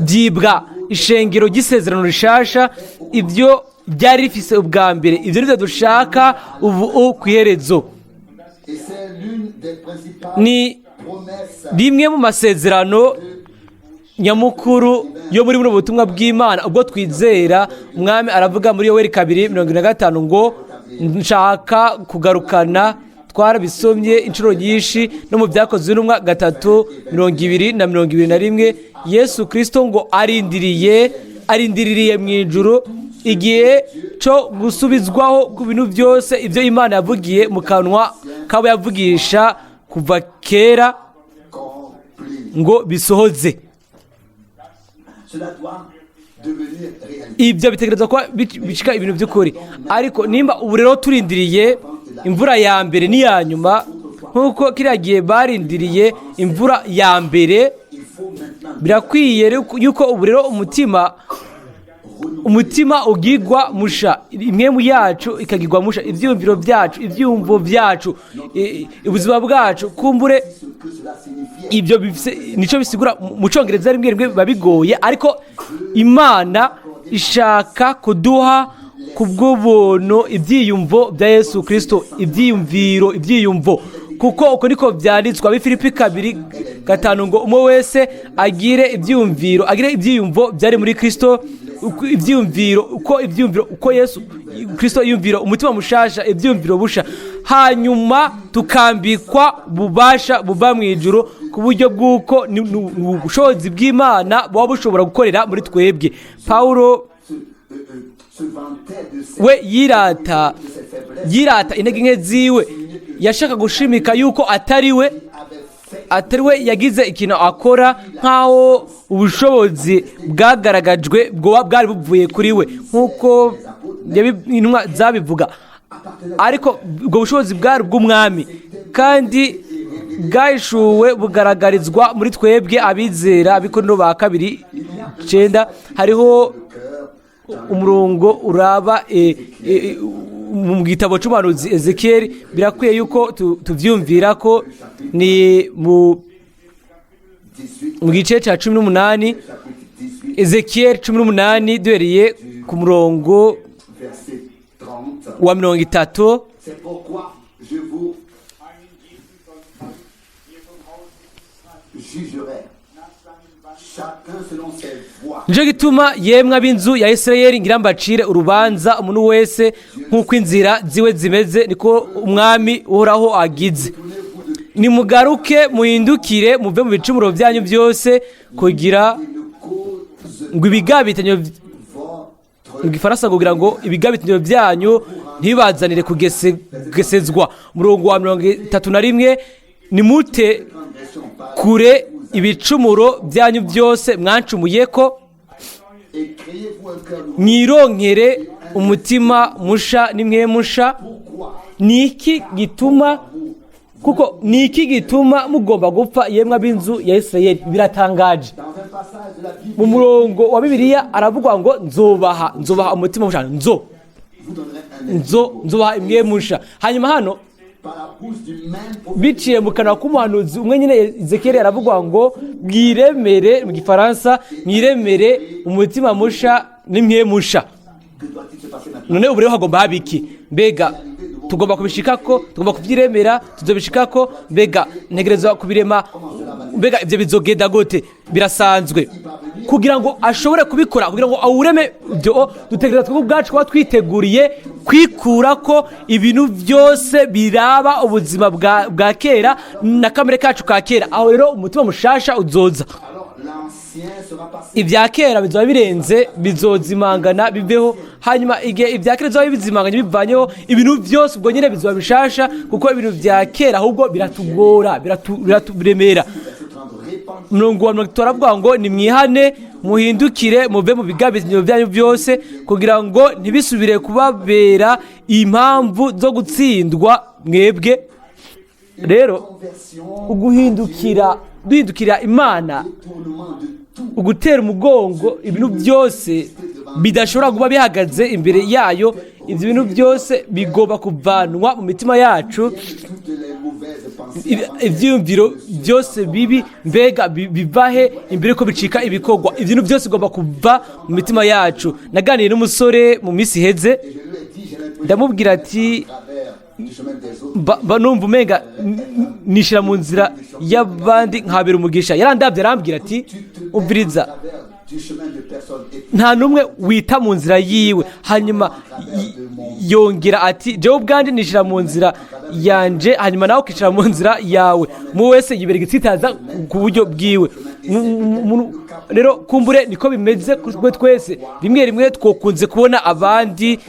byibwa ishengero ry'isezerano rishasha, ibyo byari rifise ubwa mbere, ibyo nibyo dushaka ubu ku iherezo. Et c'est l'une des principales Ni promesses rimwe mu masezerano nyamukuru yo muri buno butumwa bw'Imana ubwo twizera umwami. Aravuga muri Yoweri 2:75 ngo: "Nshaka kugarukana." Twarabisomye inshuro nyinshi no mu Byakozwe n'Intumwa 3:20 na 21. Yesu Kirisito ngo arindiririye mu ijuru igihe cyo gusubizwaho ku bintu byose ibyo Imana yavugiye mu kanwa kabo yavugisha kuva kera accomplies. ngo bisohoze. Cela doit devenir réalité. Ibyo bitegereza kuba bicika ibintu by'ukuri. Ariko nimba ubu rero turindiriye imvura ya mbere n'iya nyuma, nk'uko kiriya gihe barindiriye imvura ya mbere, Il faut maintenant birakwiye rero yuko ubu rero umutima ugigwa musha, imwe yacu ikagigwa musha, ibyiyumviro byacu, ibyiyumvo byacu, ubuzima bwacu kumbure. Ce que cela signifie. Ibyo bifise nicyo bisigura mu Cyongereza, rimwe rimwe biba bigoye, ariko Imana ishaka kuduha ku bw'ubuntu ibyiyumvo bya Yesu Kirisito, ibyiyumviro, ibyiyumvo, kuko uko niko byanditswe Abifilipi 2:5 ngo: "Umwe wese agire ibyiyumviro, agire ibyiyumvo byari muri Kirisito." Ibyiyumviro uko, ibyiyumviro uko Yesu Kirisito yiyumvira, umutima mushasha, ibyiyumviro busha, hanyuma tukambikwa bubasha buva mu ijuru, ku buryo bw'uko ni ubushobozi bw'Imana buba bushobora gukorera muri twebwe. Pawulo Se vantait de ses, we yirata de ses faiblesses, yirata intege nke ziwe. Yashaka gushimika yuko atari we avait fait atari we yagize ikintu akora, nk'aho ubushobozi bwagaragajwe bwoba bwari buvuye kuri we, nk'uko intumwa zabivuga. Ariko ubwo bushobozi bwari ubw'umwami, kandi bwahishuwe bugaragarizwa muri twebwe abizera. Abikorinto ba kabiri 9, hariho umurongo uraba mu gitabo cy'umuhanuzi Ezekiel. Birakwiye yuko tuvyumvira ko ni mu 18, mu gice cya 18. Chapitre 18, Ezekiel 18 duhereye ku murongo Verset 30. wa 30. C'est pourquoi je vous jugerai, chacun selon ses voies. Nicyo gituma yemwe ab'inzu ya Isirayeli ngira mbacire urubanza umuntu wese nk'uko inzira ziwe zimeze, niko umwami Uhoraho agize. Nimugaruke muhindukire muve mu bicumuro byanyu byose, kugira Et ne cause ngo ibigabitanyo votre mu gifaransa kugira ngo ibigabitanyo byanyu ntibazanire kugesezwa. Umurongo wa 31, nimute transgression par kure ibicumuro byanyu byose mwancumuye ko, et créez-vous un cœur nouveau. mwironkere umutima musha nimwe musha. Pourquoi Ni iki gituma, kuko ni iki gituma mugomba gupfa yemwe ab'inzu ya Isirayeli? Biratangaje. Dans un passage de la Bible, Mu murongo wa Bibiliya aravuga ngo nzobaha umutima musha, nzo vous donnerai un nzo esprit nouveau. nzobaha imwe musha. Hanyuma hano Par la bouche du même prophète, biciye mu kanwa k'umuhanuzi umwe nyine Ezekiel aravuga ngo mwiremere, mu gifaransa mwiremere umutima musha n'imwe musha. que doit-il se passer maintenant? None ubu rero hagomba haba iki? Mbega tugomba kubishikako, tugomba kubyiremera, tuzobishikako? Mbega ntegerezwa kubirema? Mbega ibyo bizogenda gute? Birasanzwe kugira ngo ashobore kubikora, kugira ngo awureme ibyo, dutegereza twebwe ubwacu kuba twiteguriye kwikura ko ibintu byose biraba ubuzima bwa kera na kamere kacu ka kera. Aho rero umutima mushasha uzoza. Alors l'ancien sera passé. Ibya kera bizoba birenze, bizozimangana biveho. Hanyuma igihe ibya kera bizoba bizimanganye bivanyeho, ibintu byose ubwo nyine bizoba bishasha, kuko ibintu bya kera ahubwo biratugora, biraturemera. Verset 30, répandez Umurongo wa 30 aravuga ngo nimwihane muhindukire muve mu bigabitanyo byanyu byose, kugira ngo ntibisubire kubabera impamvu zo gutsindwa mwebwe. Rero conversion, uguhindukira, duhindukira Imana, détournement de tout ugutera umugongo ibintu byose bidashobora kuba bihagaze imbere yayo, ibyo bintu byose bigomba kuvanwa mu mitima yacu. toutes les mauvaises pensées Ibyiyumviro byose bibi, mbega bivahe imbere ko bicika ibikorwa. Ibintu byose bigomba kuva mu mitima yacu. Naganiye n'umusore mu minsi iheze, Et je lui ai dit, j'ai l'impression ndamubwira ati à travers du chemin des autres. mba numva umenga nishira mu nzira y'abandi nkabera umugisha. Yarandabye arambwira ati Tu te mets umviriza, à travers du chemin de personne et nta n'umwe wita mu nzira yiwe. Hanyuma yongera ati jewe ubwanjye nishira mu nzira yanje, hanyuma nawe ukishira mu nzira yawe, mu wese yibera igitsitaza ku buryo bwiwe. Rero kumbure niko bimeze kuri twese, rimwe rimwe twokunze kubona abandi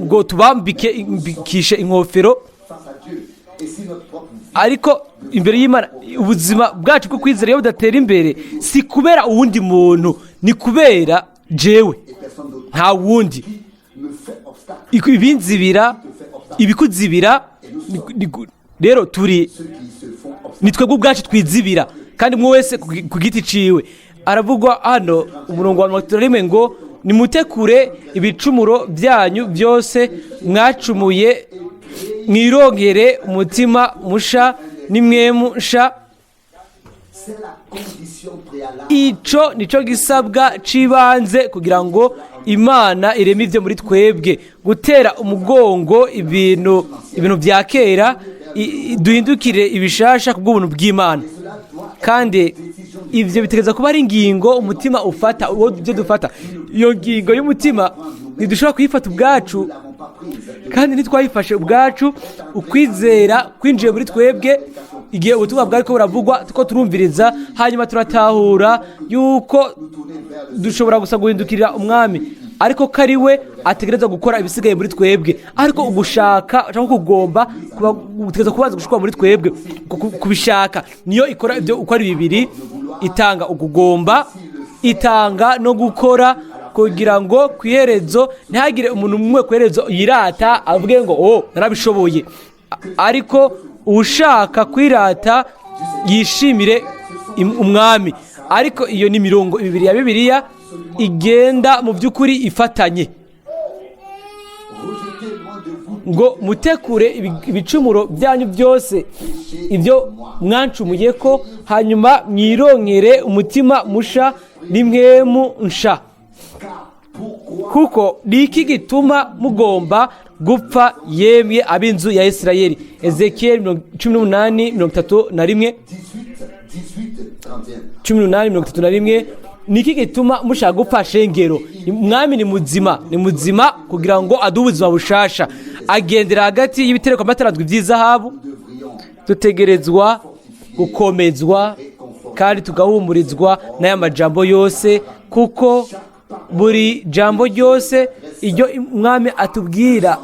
ngo tubambike imbikishe inkofero, face à Dieu. Et si notre propre vie ariko imbere y'Imana ubuzima bwacu bwo kwizera iyo budatera imbere, si kubera uwundi muntu, ni kubera jewe, et personne d'autre nta wundi qui me fait obstacle, ibinzibira, ibikuzibira, rero turi ceux qui se font obstacle. ni twebwe ubwacu twizibira, kandi umwe wese ku giti ciwe. Aravugwa hano umurongo wa 31 ngo nimutekure ibicumuro byanyu byose mwacumuye, mwirongere umutima musha n'imwemu nsha. C'est la condition préalable Ico nico gisabwa cibanze kugira ngo Imana ireme ivyo muri twebwe, gutera umugongo ibintu vya kera, duhindukire ibishasha kubw'ubuntu bw'Imana. Kandi ivyo bitegereza kuba ari ingingo umutima ufata, uwo ibyo dufata. Iyo ngingo y'umutima ntidushobora kuyifata ubwacu, nous l'avons pas prise. kandi ntitwayifashe ubwacu. Ukwizera kwinjiye muri twebwe igihe ubutumwa bwariko buravugwa, tuko turumviriza, hanyuma turatahura yuko dushobora gusa guhindukirira umwami, ariko ko ari we ategereza gukora ibisigaye muri twebwe. Ariko ugushaka cyangwa kugomba gutegereza kubanza gushikwa muri twebwe, kubishaka niyo ikora ibyo uko ari bibiri, itanga ukugomba, itanga no gukora, kugira ngo ku iherezo ntihagire umuntu umwe ku iherezo yirata avuge ngo oh narabishoboye. Ariko ushaka kwirata yishimire umwami. Ariko iyo ni mirongo ibiri ya Bibiliya igenda mu by'ukuri ifatanye. Rejetez loin de vous Ngo mutekure ibicumuro byanyu byose ibyo mwancumuye ko, hanyuma mwironkere umutima musha N'impwemu nsha. Car pourquoi Kuko ni iki gituma mugomba gupfa, yemwe ab'inzu ya Isirayeli? Ezekiyeli 18:31. 18, 18, 31. 18:31. Ni iki gituma mushaka gupfa, shengero? Umwami ni muzima, ni muzima kugira ngo aduhe ubuzima bushasha. Agendera hagati y'ibitereko amatarandwi by'izahabu. Nous devrions Dutegerezwa gukomezwa kandi tugahumurizwa n'aya majambo yose, kuko buri jambo ryose iryo umwami atubwira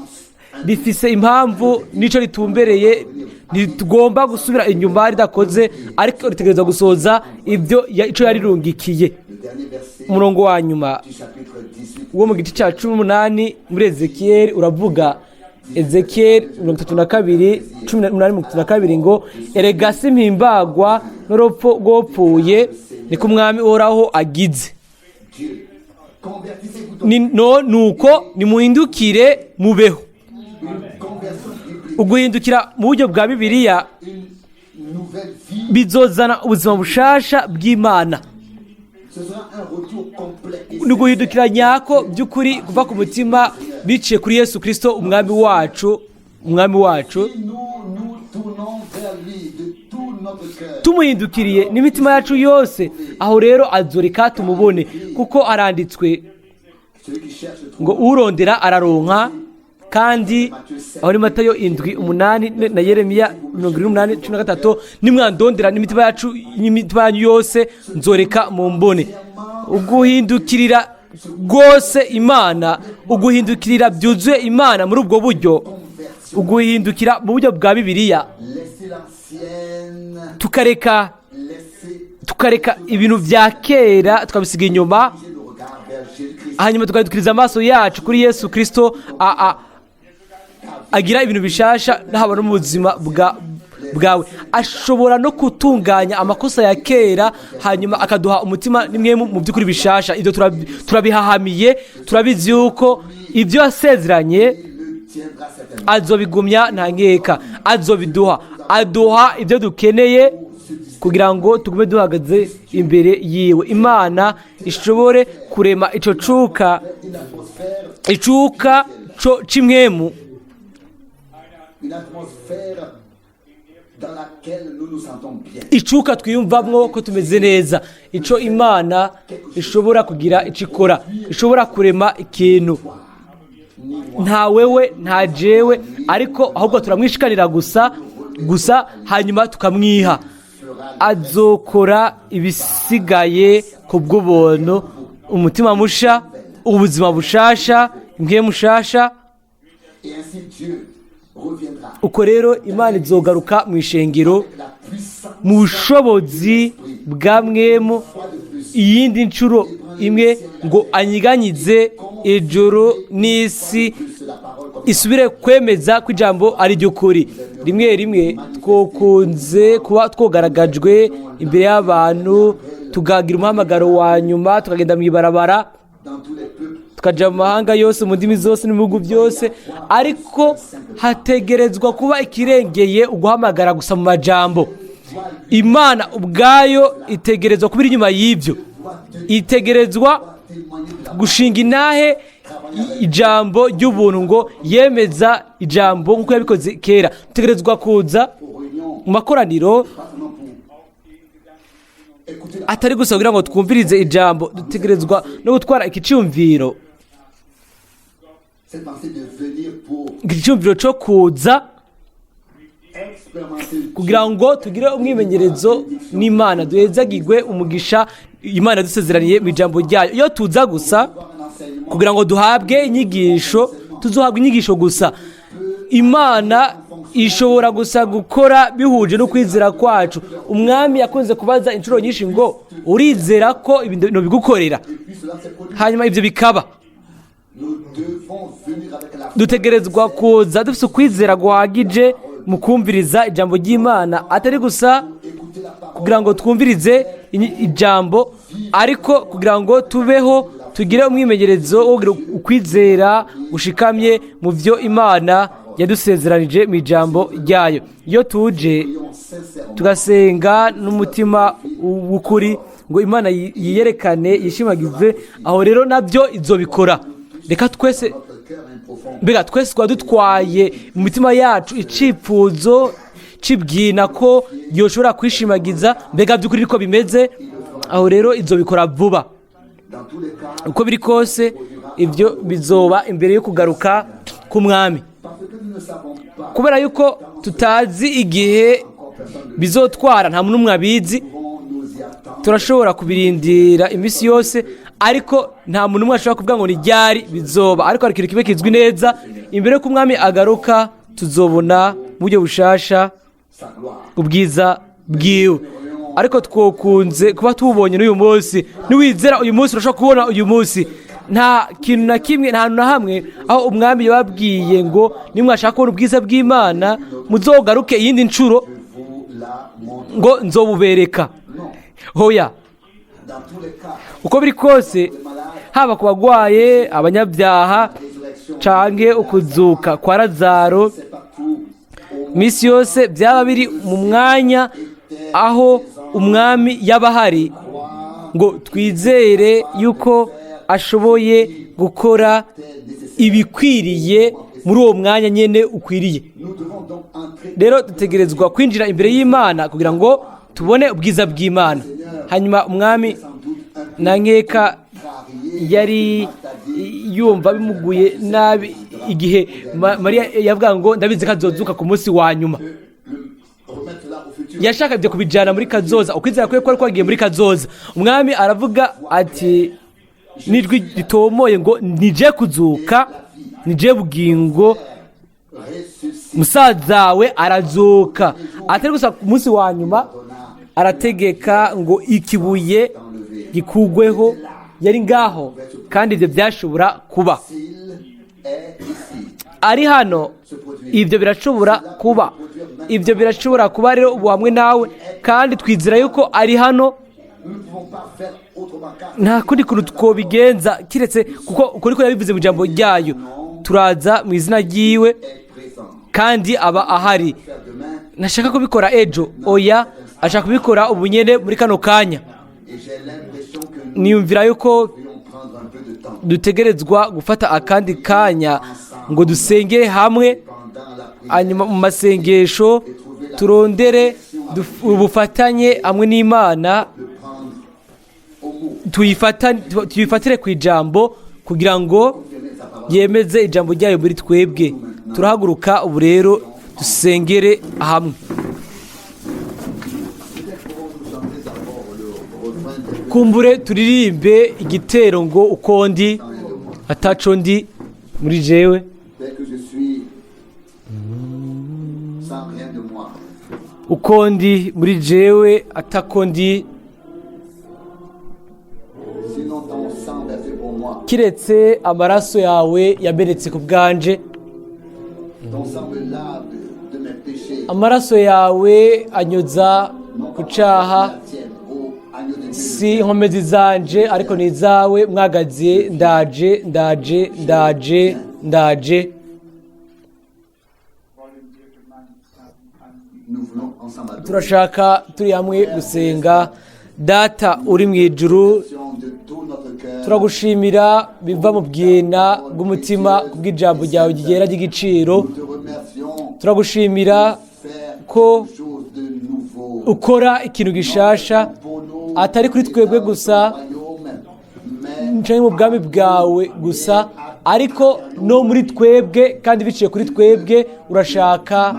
rifise impamvu n'ico ritumbereye. Ntitugomba gusubira inyuma ridakoze, ariko ritegerezwa gusohoza ibyo ico yarirungikiye. Le dernier verset Umurongo wa nyuma du chapitre 18 wo mu gice cya 18 muri Ezekiyeli uravuga, Ezekiyeli 32, 18:32 ngo: "Erega simpimbagwa n'urupfu rwopfuye, niko Umwami Uhoraho agize." Dieu. Convertissez-vous donc. Ni no nuko nimuhindukire mubeho. Une conversion biblique, Uguhindukira mu buryo bwa Bibiliya une nouvelle vie. bizozana ubuzima bushasha bw'Imana. Ce sera un retour complet et Ni uguhindukira nyako by'ukuri kuva ku mutima biciye kuri Yesu Kirisito Umwami wacu, Umwami wacu. Si nous nous tournons vers lui de tout notre cœur, Tumuhindukiriye n'imitima yacu yose, aho rero azoreka tumubone, kuko aranditswe celui qui cherche trouve. ngo: "Urondera araronka." Kandi aho ni Matayo 7:8 na Yeremiya 78:13: "Nimwandondera n'imitima yacu, n'imitima yanyu yose, nzoreka mu mbone." Uguhindukirira rwose Imana, uguhindukirira byuzuye Imana muri ubwo buryo, Conversion. uguhindukira mu buryo bwa Bibiliya, Laissez l'ancienne, tukareka laissez tukareka ibintu bya kera, tukabisiga inyuma, le regard vers Jésus-Christ. Hanyuma tukadukiriza amaso yacu kuri Yesu Kirisito agira ibintu bishasha haba no mu buzima bwawe. Ashobora no gutunganya amakosa ya kera, hanyuma akaduha umutima nimwe mu by'ukuri bishasha. Ibyo turabihahamiye, turabizi yuko ibyo yasezeranye Il le tiendra certainement. azobigumya, nta nkeka azobiduha. Aduha ibyo dukeneye kugira ngo tugume duhagaze imbere yiwe, Imana ishobore kurema ico cuka, Une atmosphère, icuka co c'impwemu, une atmosphère dans laquelle nous nous sentons bien. Icuka twiyumvamwo ko tumeze neza, ico Imana ishobora kugira ico ikora, ishobora kurema ikintu. Ni moi. Nta wewe, nta jewe, ariko ahubwo turamwishikanira gusa gusa, hanyuma tukamwiha. Azokora ibisigaye ku bw'ubuntu: umutima musha, ubuzima bushasha, impwemu mushasha. Et ainsi Dieu reviendra Uko rero Imana izogaruka mu ishengero avec la puissance mu bushobozi bwa mpwemu fois de plus. iyindi nshuro imwe, ngo anyiganyize ijuru n'isi, Plus la parole comme isubire kwemeza ko ijambo ari ry'ukuri. Rimwe rimwe twokunze kuba twogaragajwe imbere y'abantu, tugagira umuhamagaro wa nyuma, tukagenda mu ibarabara, dans tous les peuples. tukaja mu mahanga yose, mu ndimi zose n'ibihugu byose, ariko hategerezwa kuba ikirengeye uguhamagara gusa mu majambo. Imana ubwayo itegerezwa kuba iri inyuma y'ibyo, itegerezwa Témoigner de la gushinga intahe ijambo ry'ubuntu, ngo yemeza ijambo nk'uko yabikoze kera. Dutegerezwa kuza aux réunions, mu makoraniro, pas seulement pour écouter la atari gusa kugira ngo twumvirize ijambo, dutegerezwa no gutwara iki cyumviro, cette pensée de venir pour iki cyumviro cyo kuza expérimenter kugira ngo tugire umwimenyerezo n'Imana, duhezagirwe umugisha Imana yadusezeraniye mu ijambo ryayo. Iyo tuza gusa avoir un enseignement, kugira ngo duhabwe inyigisho, tuzohabwa inyigisho gusa. Imana ishobora gusa gukora bihuje no kwizera kwacu. Umwami yakunze kubaza inshuro nyinshi ngo: "Urizera ko ibintu bigukorera?" et puis cela s'est produit. Hanyuma ibyo bikaba. Nous devons venir avec la foi Dutegerezwa kuza dufite ukwizera guhagije mu kumviriza ijambo ry'Imana, atari gusa écouter la parole, kugira ngo twumvirize ijambo, ariko kugira ngo tubeho, tugire umwimenyerezo wo kugira ukwizera gushikamye mu byo Imana yadusezeranije mu ijambo ryayo. Iyo tuje prions sincèrement tugasenga n'umutima w'ukuri, ngo Imana yiyerekane yishimagize, aho rero nabyo izobikora. Reka twese, Notre cœur un profond mbega twese twaba dutwaye mu mitima yacu icipfuzo cibwina ko yoshobora kwishimagiza, mbega by'ukuri niko bimeze, aho rero izobikora vuba. Dans tous les cas, Uko biri kose, ibyo bizoba imbere yo kugaruka k'umwami. parce que nous ne savons pas, Kubera yuko tutazi igihe encore personne ne bizotwara, nta muntu n'umwe abizi. pouvons nous y attendre. Turashobora kubirindira iminsi yose, ariko nta muntu n'umwe ashobora kuvuga ngo ni ryari bizoba. Ariko hari ikintu kimwe kizwi neza: imbere y'uko umwami agaruka, tuzobona mu buryo bushasha Sa gloire. ubwiza bwiwe. Ariko twokunze kuba tubonye n'uyu munsi. Niwizera uyu munsi, urashobora kubona uyu munsi. Nta kintu na kimwe, nta hantu na hamwe aho umwami yababwiye ngo nimwashaka kubona ubwiza bw'Imana muzogaruke iyindi nshuro Je vous la montre. ngo nzobubereka. Non. Hoya. Dans tous les cas, Uko biri kose, haba ku bagwaye, abanyabyaha, résurrection, canke ukuzuka kwa Lazaro, c'est partout. Au misi yose byaba biri mu mwanya aho umwami yaba ahari, ngo twizere yuko ashoboye gukora ibikwiriye muri uwo mwanya nyine ukwiriye. Nous devons donc entrer Rero dutegerezwa kwinjira imbere y'Imana kugira ngo tubone ubwiza bw'Imana. Hanyuma umwami, sans doute un peu na nkeka, contrarié. yari yumva bimuguye nabi igihe Mariya yavuga ngo ndabizi ko azozuka ku munsi wa nyuma. Le remettre là au futur. Yashaka ibyo kubijyana muri kazoza. Ukwizera kwe kwari kwagiye muri kazoza. Umwami aravuga ati n'ijwi ritomoye ngo nije kuzuka, nije bugingo, Ressuscite. Musaza we arazuka. Atari gusa ku munsi wa nyuma, arategeka ngo ikibuye gikugweho. Yari ngaho, kandi ibyo byashobora kuba. S'il est ici, Ari hano, ibyo birashobora kuba. Ibyo birashobora kuba rero ubu hamwe nawe, kandi twizera yuko ari hano. Nous ne pouvons pas faire autrement car Nta kundi kuntu twobigenza kiretse kuko uko niko yabivuze mu ijambo ryayo. Turaza mu izina ryiwe, est présent. kandi aba ahari. Faire demain, Ntashaka kubikora ejo, oya, ashaka kubikora ubu nyene muri kano kanya. Et j'ai l'impression que nous Niyumvira yuko devrions prendre un peu de temps dutegerezwa gufata akandi kanya ngo dusengere hamwe, pendant la prière. Hanyuma mu masengesho turondere ubufatanye hamwe n'Imana, De prendre au mot, tuyifatire ku ijambo kugira ngo confirmer sa parole. yemeze ijambo ryayo muri twebwe. Turahaguruka ubu rero dusengere hamwe. Peut-être pouvons-nous chanter d'abord le refrain tel que Kumbure turirimbe igitero ngo uko ndi ataco ndi muri jewe. Tel que je suis, sans rien de moi. Uko ndi muri jewe atako ndi, Sinon ton sang versé pour moi, kiretse amaraso yawe yamenetse ku bwanje. Ton sang me lave de mes péchés. Amaraso yawe anyoza ku caha. La tienne, ô agneau de Dieu. Si inkomezi zanje, ariko ni izawe mwagazi. Ndaje, ndaje, ndaje, ndaje. Wollen wir gemeinsam anbeten. Nous voulons ensemble adorer. Turashaka turi hamwe gusenga. Data uri mu ijuru, De tout notre cœur, turagushimira biva mu bwina bw'umutima kubw'ijambo ryawe ryera ry'igiciro. Nous te remercions Turagushimira de faire ko quelque chose de nouveau. ukora ikintu gishasha, Pour nous, atari kuri twebwe gusa royaume, mais canke mu bwami bwawe gusa, ariko no muri twebwe, kandi biciye kuri twebwe urashaka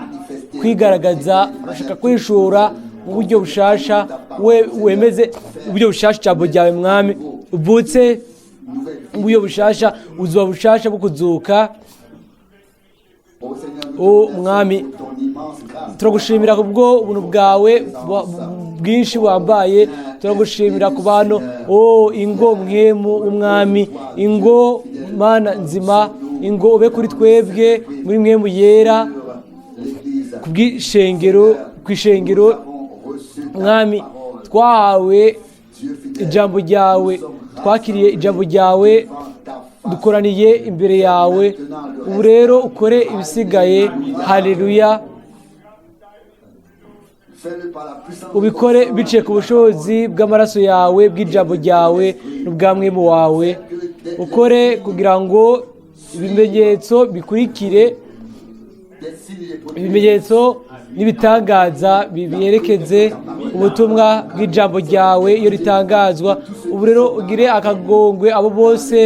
kwigaragaza, urashaka kwishura mu buryo bushasha, we wemeze uburyo bushasha ijambo ryawe. Mwami, uvutse nouvelle vie. mu buryo bushasha, ubuzima bushasha bwo kuzuka. Ô Seigneur, nous te Ô remercions Mwami, pour ton immense grâce. Turagushimira kubwo ubuntu bwawe bwinshi wambaye. Turagushimira ku bantu. O ingo mwemu w'umwami, ingo Mana nzima, ingo ube kuri twebwe muri mwemu yera Sur l'Église. ku bw'ishengero, ku ishengero. Nous avons reçu ta Mwami, parole. twahawe Dieu fidèle, ijambo ryawe, nous sommes twakiriye ijambo ryawe, devant ta face. dukoraniye imbere yawe. Ubu rero ukore ibisigaye. Haleluya. Fais-le par la puissance de ton Ubikore sang, biciye ku bushobozi bw'amaraso yawe, bw'ijambo ryawe n'ubwamwemu wawe. Ukore kugira ngo ibimenyetso bikurikire, des signes et prodiges. Ibimenyetso n'ibitangaza biyerekeze ubutumwa bw'ijambo ryawe iyo ritangazwa. Ubu rero ugire akagongwe abo bose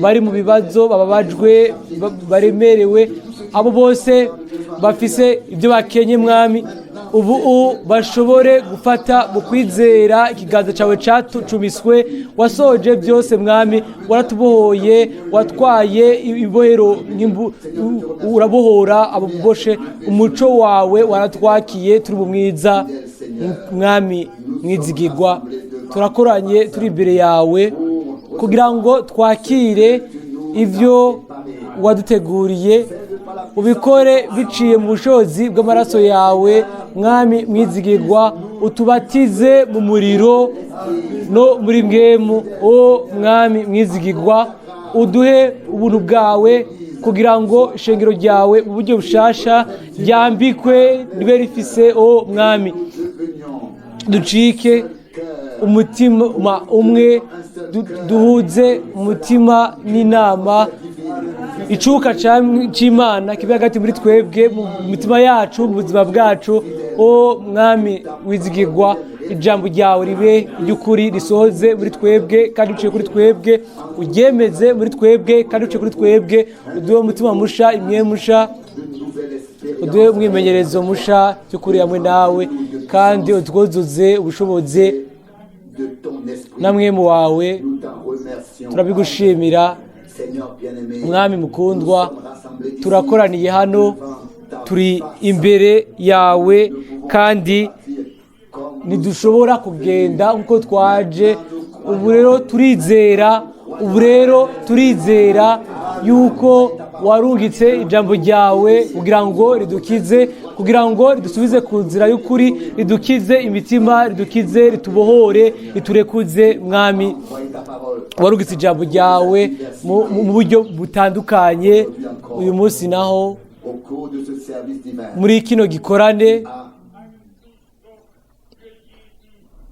bari mu bibazo, bababajwe, baremerewe, abo bose bafise ibyo bakenye, Mwami. Ubu bashobore gufata mu kwizera ikiganza cyawe cyacumiswe. Wasoje byose, Mwami. Waratubohoye, watwaye ibohero urabohora ababoshe. Umuco wawe waratwakiye, turi mu mwiza. Mwami mwizigirwa, turakoranye, turi imbere yawe kugira ngo twakire ibyo waduteguriye. Ubikore biciye mu bushobozi bw'amaraso yawe, Mwami mwizigirwa. Utubatize mu muriro no muri mwemu. O Mwami mwizigirwa, uduhe ubuntu bwawe kugira ngo ishengero ryawe mu buryo bushasha ryambikwe, ribe rifise, o Mwami, ducike umutima umwe, duhuze umutima n'inama, icuka c'Imana kibe hagati muri twebwe, mu mitima yacu, mu buzima bwacu. O Mwami wizigirwa, ijambo ryawe ribe iry'ukuri, risohoze muri twebwe kandi uciye kuri twebwe, uryemeze muri twebwe kandi uciye kuri twebwe. Uduhe umutima musha, imwe musha, uduhe umwimenyerezo musha by'ukuri hamwe nawe, kandi utwuzuze ubushobozi de ton esprit. Na mwemu wawe. Nous t'en remercions. Turabigushimira. Seigneur bien-aimé, Mwami mukundwa, nous sommes rassemblés ici turakoraniye hano, devant ta turi face. Imbere yawe, kandi Partir comme ntidushobora kugenda nk'uko twaje. Ubu rero turizera, ubu rero turizera yuko warungitse ijambo ryawe kugira ngo ridukize, kugira ngo ridusubize ku nzira y'ukuri, ridukize imitima, ridukize, ritubohore, riturekuze, Mwami. Envoyer ta parole. Warungitse ijambo ryawe mu buryo butandukanye. Uyu munsi naho, Au cours de ce service divin, muri kino gikorane, a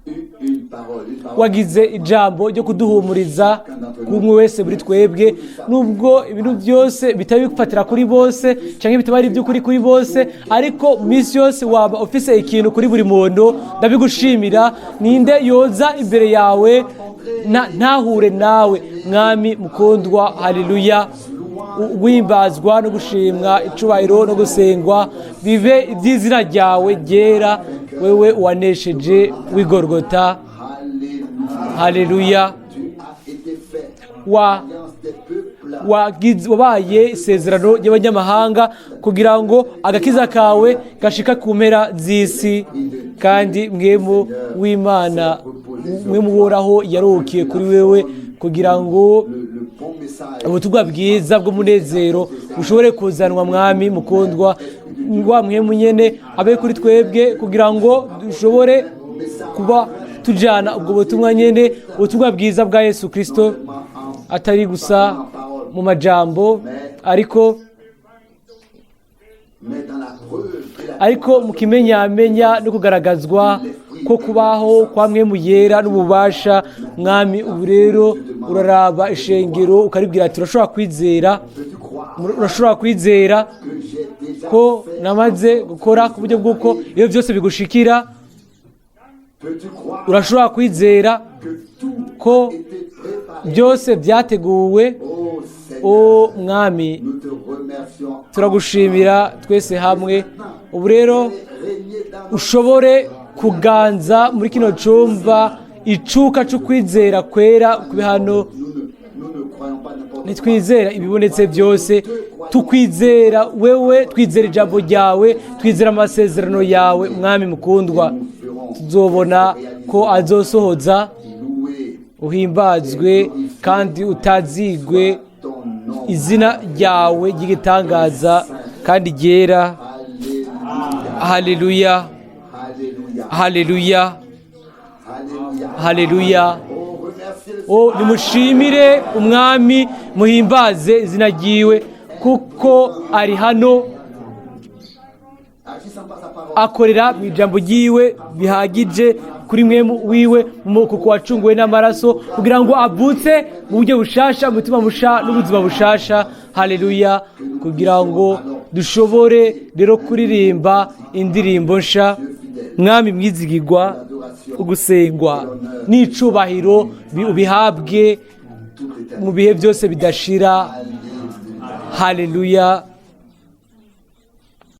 eu une parole, une parole wagize ijambo ryo kuduhumuriza k'umwe wese muri twebwe. Nubwo ibintu byose bitari bifatira kuri bose cyangwa bitaba ari iby'ukuri kuri bose, ariko mu minsi yose waba ufise ikintu kuri buri muntu. Ndabigushimira. Ninde yoza imbere yawe ntahure nawe, Mwami mukundwa? Haleluya! Guhimbazwa no gushimwa, icubahiro no gusengwa bibe iby'izina ryawe ryera, wewe wanesheje w'Igorgota. Alléluia. Haleluya! Tu as été fait alliance des peuples. Wabaye isezerano ry'abanyamahanga kugira ngo agakiza kawe gashika ku mpera z'isi. Kandi mwemu w'Imana, mwemu Uhoraho, yaruhukiye kuri wewe kugira ngo Le bon message ubutumwa bwiza bw'umunezero bushobore kuzanwa. Mwami mukundwa, wa mwemu nyene abe kuri twebwe kugira ngo dushobore kuba tujana ubwo butumwa nyene, ubutumwa bwiza bwa Yesu Kristo, atari gusa mu majambo, ariko mais dans la preuve et la ariko mu kimenyamenya no kugaragazwa ko kubaho kwa mwemu yera n'ububasha. Mwami, ubu rero uraraba ishengero ukaribwira ati: "Urashobora kwizera?" Peux-tu croire Urashobora kwizera que j'ai déjà ko fait namaze gukora ku buryo bw'uko iyo byose bigushikira? Peux-tu croire Urashobora kwizera que tout ko a été préparé? byose byateguwe? Oh Seigneur, O Mwami, nous te remercions. turagushimira twese hamwe. Ubu rero Régner dans ushobore kuganza muri kino cumba, icuka c'ukwizera kwera kube hano. Nous ne croyons pas n'importe quoi. Ntitwizera ibibonetse byose, tukwizera wewe, twizera ijambo ryawe, twizera amasezerano yawe. Mwami mukundwa, tuzobona ko azosohoza. Loué Uhimbazwe kandi utazigwe ton nom. izina ryawe ry'igitangaza kandi ryera. Alléluia. Haleluya! Alléluia. Haleluya! Alléluia. Haleluya! Oh, remerciez le O nimushimire Umwami, muhimbaze izina ryiwe, kuko ari hano. Agissant par sa parole. Akorera mu ijambo ryiwe bihagije kuri mwe wiwe mu kuko wacunguwe n'amaraso, kugira ngo avutse mu buryo bushasha, umutima musha n'ubuzima bushasha. Haleluya! Kugira ngo dushobore rero kuririmba indirimbo nsha. Mwami mwizigirwa, ugusengwa n'icubahiro ubihabwe mu bihe byose bidashira. Haleluya!